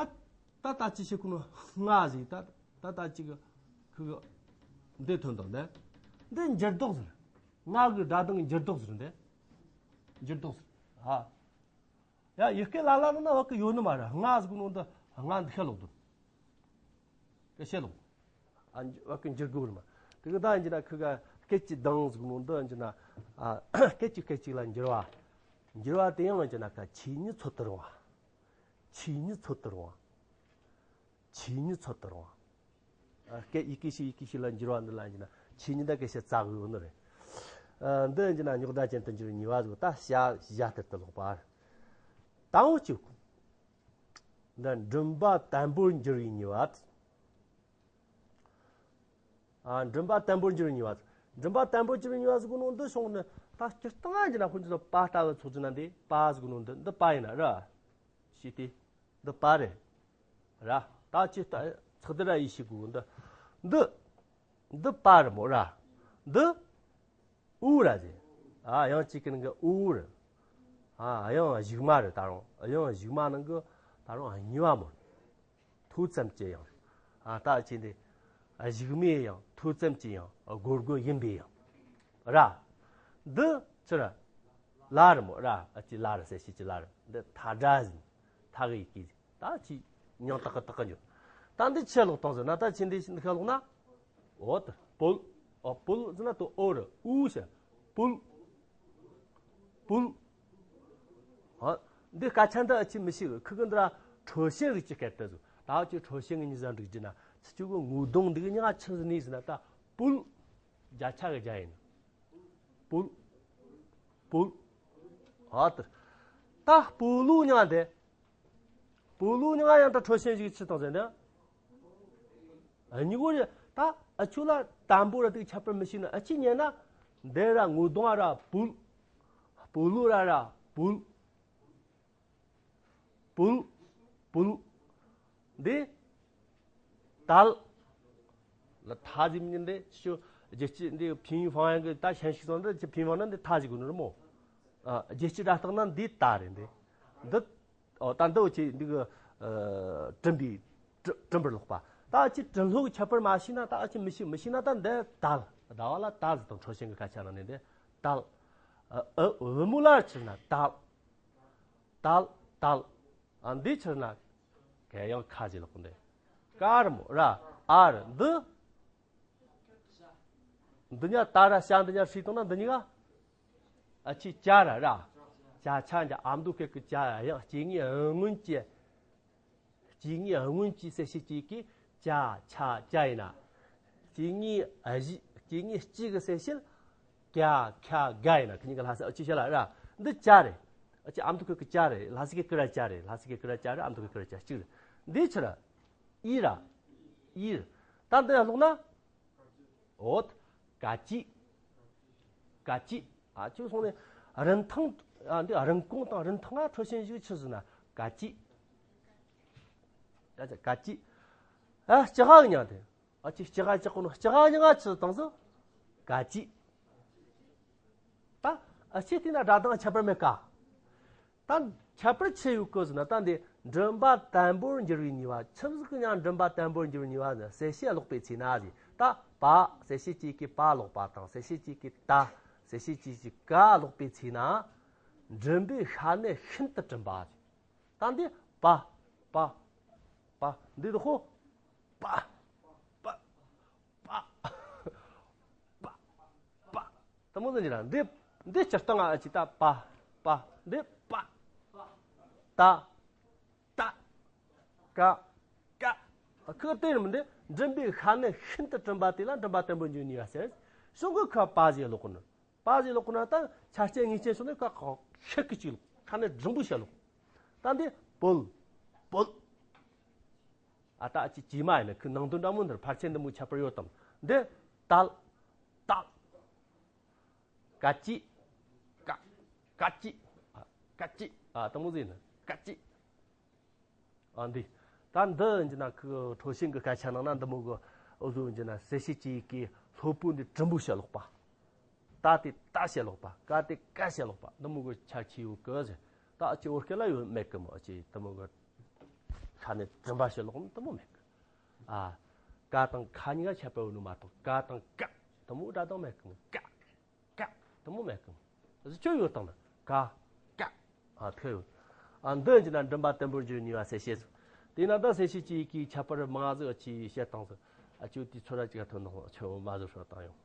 ད་ད་ཅི་ཞིག་གོ་ནོ་སྔ་ཟིག་ད་ད་ད་ཅི་གི་ཁུ་གི་འདི་ཐོན་དང་འདི། འདི་འགྱུར་ལྡོག་ཟེར། སྔ་གི་སྒྲ་གདངས་འགྱུར་ལྡོག་ཟེར་འདི། འགྱུར་ལྡོག་ཟེར། ཧ། ཡ་ཡི་གེ་ལ་ལ་ན་ན་བ་གི་ཡོད་ནི་མ་རེད། སྔ་ཟིག་ནོ་འདི་སྔ་འདི་ཤེས་ལོག་འདུག་གི་ཤེས་ལོག་ཨ་བ་གི་འགྱུར་དགོས་རེད་མ། དེ་གི་ད་ཡིན་གྱི་ན་ཁི་ག་སྐད་ཀྱི་གདངས་ཟིག་ནོ་འདི་ཡིན་གྱི་ན་ཨ་སྐད་ཅིག་སྐད་ཅིག་ལ་འགྱུར་བ། འགྱུར་བ་དེ་ཡང་ཡིན་གྱི་ན་ཁ་ཆོས་ཉིད་འཚོལ་དུ་རུང་བ། ཆོས་ཉིད་འཚོལ་དུ་རུང་བ། ཆོས་ཉིད་འཚོལ་དུ་རུང་བ། ཨ་སྐད་ཡི་གེ་ཞིག་ཡི་གེ་ཞིག་ལ་འགྱུར་བ་འདི་ལ་ཡིན་གྱི་ན་ཆོས་ཉིད་ད་སྐད་ཆ་རྩ་གི་ཡོད་ནི་རེད། ཨ་འདི་ཡིན་གྱི་ན་རྙོག་སྒྲ་ཅན་དུ་འགྱུར་བའི་ནུས་པ་ཟིག་ད་བྱ་བྱ་ལྟར་དུ་ལོག་པ། དང་པོ་གཅིག་འདི་མགྲིན་པ་དམ་པོར་འགྱུར་བའི་ནུས་པ། ཨ། མགྲིན་པ་དམ་པོར་འགྱུར་བའི་ནུས་པ། མགྲིན་པ་དམ་པོར་འགྱུར་བའི་ནུས་པ་ཟེར་གོ་ནོ་འདི་སོང་ནི་ད་སྤྱིར་བཏང་ང་འགྱུར་ན་ཁོ་ཚོ་པ་ལྟ་བུ་ཚོགས་ཀྱི་ན་འདི་པ་ཟེར་གོ་ནོ་འདི་འདི་པ་ཡིན་ན་ར། ཤེས་ཏེ། འདི་པ་རེད། ར། ད་ཅི་ལྟ་ཚགས་འདི་ར་ཡིས་ཤེས་དགོས་འདི། འདི། འདི་པ་རེད་མོ་ར། འདི། ཨུ་ར་ཟེར། ཨ། དབྱངས་གཅིག་གི་ནང་གི་ཨུ་རེད། ཨ། དབྱངས་གཞུག་མ་རེད་ད་རུང་། དབྱངས་གཞུག་མ་ནང་གི་ད་རུང་གཉིས་པ་མོ་རེད། ཐོ་ཙམ་གྱི་དབྱངས་རེད། ཨ། ད་ཅི་འདི། གཞུག་མའི་དབྱངས། ཐོ་ཙམ་གྱི་དབྱངས། སྒོར་སྒོར་ཡིན་པའི་དབྱངས་ར། འདི་ཕྱིར། ལ་རེད་མོ་ར། ཨ། ཅི་ལ་རེད་ཟེར། ཤེས་ཀྱི་ལ་རེད། འདི་ཐ་སྒྲ་ཟིན། ཐ་གི་ཡི་གེ་ཟིན། ད་ཅི་མྱང་ཏག་གི་ཏག་གི་འགྱུར། ད་འདི་ཆི་ལོག་བཏང་ཟེར་ན། ད་ཅི་འདི་ཤི་འདི་ཁ་ལོག་ན། འོ་ད་པུལ། ཨོ། པུལ་ཟེར་ན་ཏོ་ཨོ་རེད། ཨུ་ཤ། པུལ། པུལ། ཨ། འདི་སྐད་ཆ་འདི་ཨ་ཅི་མི་ཤེས་གི། ཁི་གི་འདི་ར་འཕྲོད་བྱེད་རིགས་ཀྱི་སྐད་དུ་ཟུ། ད་ཨ་ཅི་འཕྲོད་བྱེད་ངི་ཉི་ཟ་འགྲིག་རྒྱུ་ན་ཚི་ཆུ་གི་ངོ་གདོང་འདི་གི་ཉག་ཆི་ཟི་ནི་ཟེར་ན། ད་པུལ། བརྒྱ་ཆ་གི་བརྒྱ་ཡིན། པུལ། པུལ། ཨ་ད། ད་པུ་ལུ་ཉག་འདི། པུ་ལུ་ཉག་ཡང་ད་འཕྲོད་བྱེད་ཞིག་ཆི་དང་ཟེར་ན། ཨ། གཉིས་པོ་རེད། ད་ཨ་ཆུ་ལ་དམ་པོ་ར་དེ་ཁྱད་པར་མི་ཤེས་ན། ཨ་ཅི་ཉན་ན། འདི་ར་ངོ་གདོང་ཨ་ར་པུལ། པུ་ལུ་ར་ར་པུལ། པུལ། པུལ། འདི། དལ། ལ་ཐ་ཟིག་མིན་འདི་ཤོ། རྒྱལ་སྤྱི་འདི་ཕིན་ཡུ་ཧྥང་ཡང་གི་ད་ཤན་ཤིག་སོང་འདི་ཅི་ཕིན་ཧྥང་ན་འདི་ཐ་ཟིག་གོ་ནོ་རེད་མོ། ཨ། རྒྱལ་སྤྱི་སྒྲ་རྟགས་ན་འདི་ད་རེད་འདི། འདི། ཨོ། ད་འདི་འུ་ཅི་འདི་གི། ཨ། དྲན་པའི། དྲན་དྲན་པར་ལོག་པ། ད་ཨ་ཅི་དྲན་ལྷོད་ཀྱི་ཁྱད་པར་མ་ཤེས་ན། ད་ཨ་ཅི་མི་ཤེས་མི་ཤེས་ན། ད་འདི་དལ། ཟླ་བ་ལ་དལ་ཟེར་དང་འཕྲོད་བྱེད་གི་སྐད་ཆ་ནང་ནས་འདི་དལ། ཨ། ཨ། བུ་མོ་ལ་ཕྱིར་ན་དལ། དལ། དལ། ཨ། འདི་ཕྱིར་ན། ག་ཡང་ཁ་ཟེར་ལོག་འདི། ཀ་རེད་མོ་ར། ཨ་རེད། འདི། འདི་ཉག་ད་ར་ཤ་འདི་ཉག་ཧྲིལ་བཏང་ན་འདི་གཉིས་ཀ། ཨ་ཅི་ཅ་ར་ར། ཅ་ཆ་འཇ་ཨ་མདོ་ཁེ་གི་ཅ། ཡང་སྐྱེ་དངོས་ཨ་སྔོན་གྱི། སྐྱེ་དངོས་ཨ་སྔོན་གྱི་གསལ་བྱེད་ཅིག་གི་ཅ་ཆ་ཅ་ཡིན་ན། སྐྱེ་དངོས་ཨ་གཞི། སྐྱེ་དངོས་གཅིག་གི་གསལ་བྱེད། ཀ་ཁ་ག་ཡིན་ན། ཁི་གཉིས་ཀ་ལྷ་ས་ཨ་ཅི་བྱ་ལ་ར། འདི་ཅ་རེད། ཨ་ཅི་ཨ་མདོ་ཁེ་གི་ཅ་རེད། ལྷ་ས་ཁེ་གི་ར་ཅ་རེད། ལྷ་ས་ཁེ་གི་ར་ཅ་རེད། ཨ་མདོ་ཁེ་གི་ར་ཅ་གཅིག་རེད། འདི་ཕྱིར། ཨི་ར། ཨི་ར། ད་འདི་ལ་ལོག་ན། འོ། ཀ་ཅི། ཀ་ཅི། ཨ་ཅོ་སོང་ནས་རིན་ཐང་། ཨ། འདི་རིན་གོང་དང་རིན་ཐང་ང་འཕྲོད་བྱེད་ཞིག་ཆི་ཟེར་ན་ཀ་ཅི། ཀ་ཅི། ཀ་ཅི། ཨ། ལྕགས་ཨ་གི་མྱིང་དེ། ཨ་ཅི་ལྕགས་ཨ་ཅག་གོ་ནོ་ལྕགས་ཨ་གི་མྱིང་ང་ཆི་ཟེར་དང་ཟེར། ཀ་ཅི། ད་ཨ་ཅི་དེ་ན་སྒྲ་གདངས་ཁྱད་པར་མེད་ཀ། ད་ཁྱད་པར་ཆི་ཡོད་གི་ཟེར་ན། ད་འདི་མགྲིན་པ་དམ་པོར་འགྱུར་བའི་ནུས་པ། ཆི་ཟིག་གི་ཡང་མགྲིན་པ་དམ་པོར་འགྱུར་བའི་ནུས་པ་ཟེར། གསལ་བྱེད་ཀློག་པའི་ཚེ་ན་ཟེར། ད་པ། གསལ་བྱེད་ཅིག་གི་པ་ཀློག་པ་དང་། གསལ་བྱེད་ཅིག་གི་ད། གསལ་བྱེད་ཅིག་གི་ཀ་ཀློག་པའི་ཚེ་ན། མགྲིན་པའི་ཤ་གནད་ཤིན་ཏུ་གྲིམ་པ་ཟེར། ད་འདི་པ། པ། པ། འདི་དུ་ཧོ། པ། པ། པ། པ། པ། དེ་མོ་ཟིག་ཡིན་ན་འདི། འདི་སྤྱིར་བཏང་ཨ་ཅི་ད་པ། པ། འདི་པ། ད། ད། ཀ། ཀ། ཁི་དེ་རིམ་འདི་མགྲིན་པའི་ཤ་གནད་ཤིན་ཏུ་གྲིམ་པ་དེ་ལ་མགྲིན་པ་དམ་པོར་འགྱུར་ནུས་པ་ཟེར། གཞུང་གི་ཁ་པ་ཟེར་ཀློག་གོ་ནི། པ་ཟེར་ཀློག་གོ་ན་ད་ཆ་རྐྱེན་ངེས་ཅན་སོང་ནས་ཀ་ཁ་ཤེད་ཀི་ཅིག་ཀློག་ཤ་གནད་གྲིམ་པོ་ཞིག་ཀློག་ད་འདི་པོལ། པོལ། ཨ། ད་ཨ་ཅི་ཇི་མ་ཡིན་ན་ཁི་ནང་དོན་འདྲ་མོ་འདིར་ཕལ་ཆེར་འདི་མོ་ཁྱད་པར་ཡོད་དམ། འདི་དལ། དལ། ཀ་ཅི། ཀ། ཀ་ཅི། ཨ། ཀ་ཅི། ཨ། དེ་མོ་ཟིག་ཡིན་ན་ཀ་ཅི། ཨ། འདི། ད་འདི་ཡིན་ན་ཁི་འཕྲོད་བྱེད་གི་སྐད་ཆ་ནང་ན་འདི་མོ་གི་འུ་ཟོ་ཡིན་ན་གསལ་བྱེད་ཅིག་གི་ལྷོད་པོ་འདི་གྲིམ་པོ་བྱས་ཀློག་པ། ད་དེ་ད་བྱས་ཀློག་པ། ཀ་དེ་ཀ་བྱས་ཀློག་པ། འདི་མོ་གི་ཆ་ཅི་ཡོད་གི་ཟེར། ད་ཨ་ཅི་བོད་སྐད་ལ་ཡོད་མེད་གི་མོ། ཨ་ཅི་དེ་མོ་གི་ཤ་གནད་གྲིམ་པ་བྱས་ཀློག་ནི་དེ་མོ་མེད་གི། ཨ། ཀ་དང་ཁ་གཉིས་ཀ་ཁྱད་པར་ཡོད་ནི་མ་གཏོགས་ཀ་དང་ཀ་དེ་མོ་སྒྲ་གདངས་མེད་གི་མོ། ཀ། ཀ། དེ་མོ་མེད་གི་མོ། གཟི་ཁྱོད་ཡོད་དང་ན་ཀ། ཀ། ཨ། ཐོས་ཡོད། ཨ། འདི་ཡིན་ན་མགྲིན་པ་དམ་པོར་འགྱུར་ནུས་པ་གསལ་བྱེད་ཟེར། དེས་ན་ད་གསལ་བྱེད་ཅིག་གི་ཁྱད་པར་མང་ཟིག་ཨ་ཅི་བཤད་དང་ཟེར། ཨ་ཅོ་དེ་ཚོ་ར་ཅིག་ཐོན་ནོ་ཆོ་མ་ཟེར་ཧྲོ་བཏང་ཡོང་།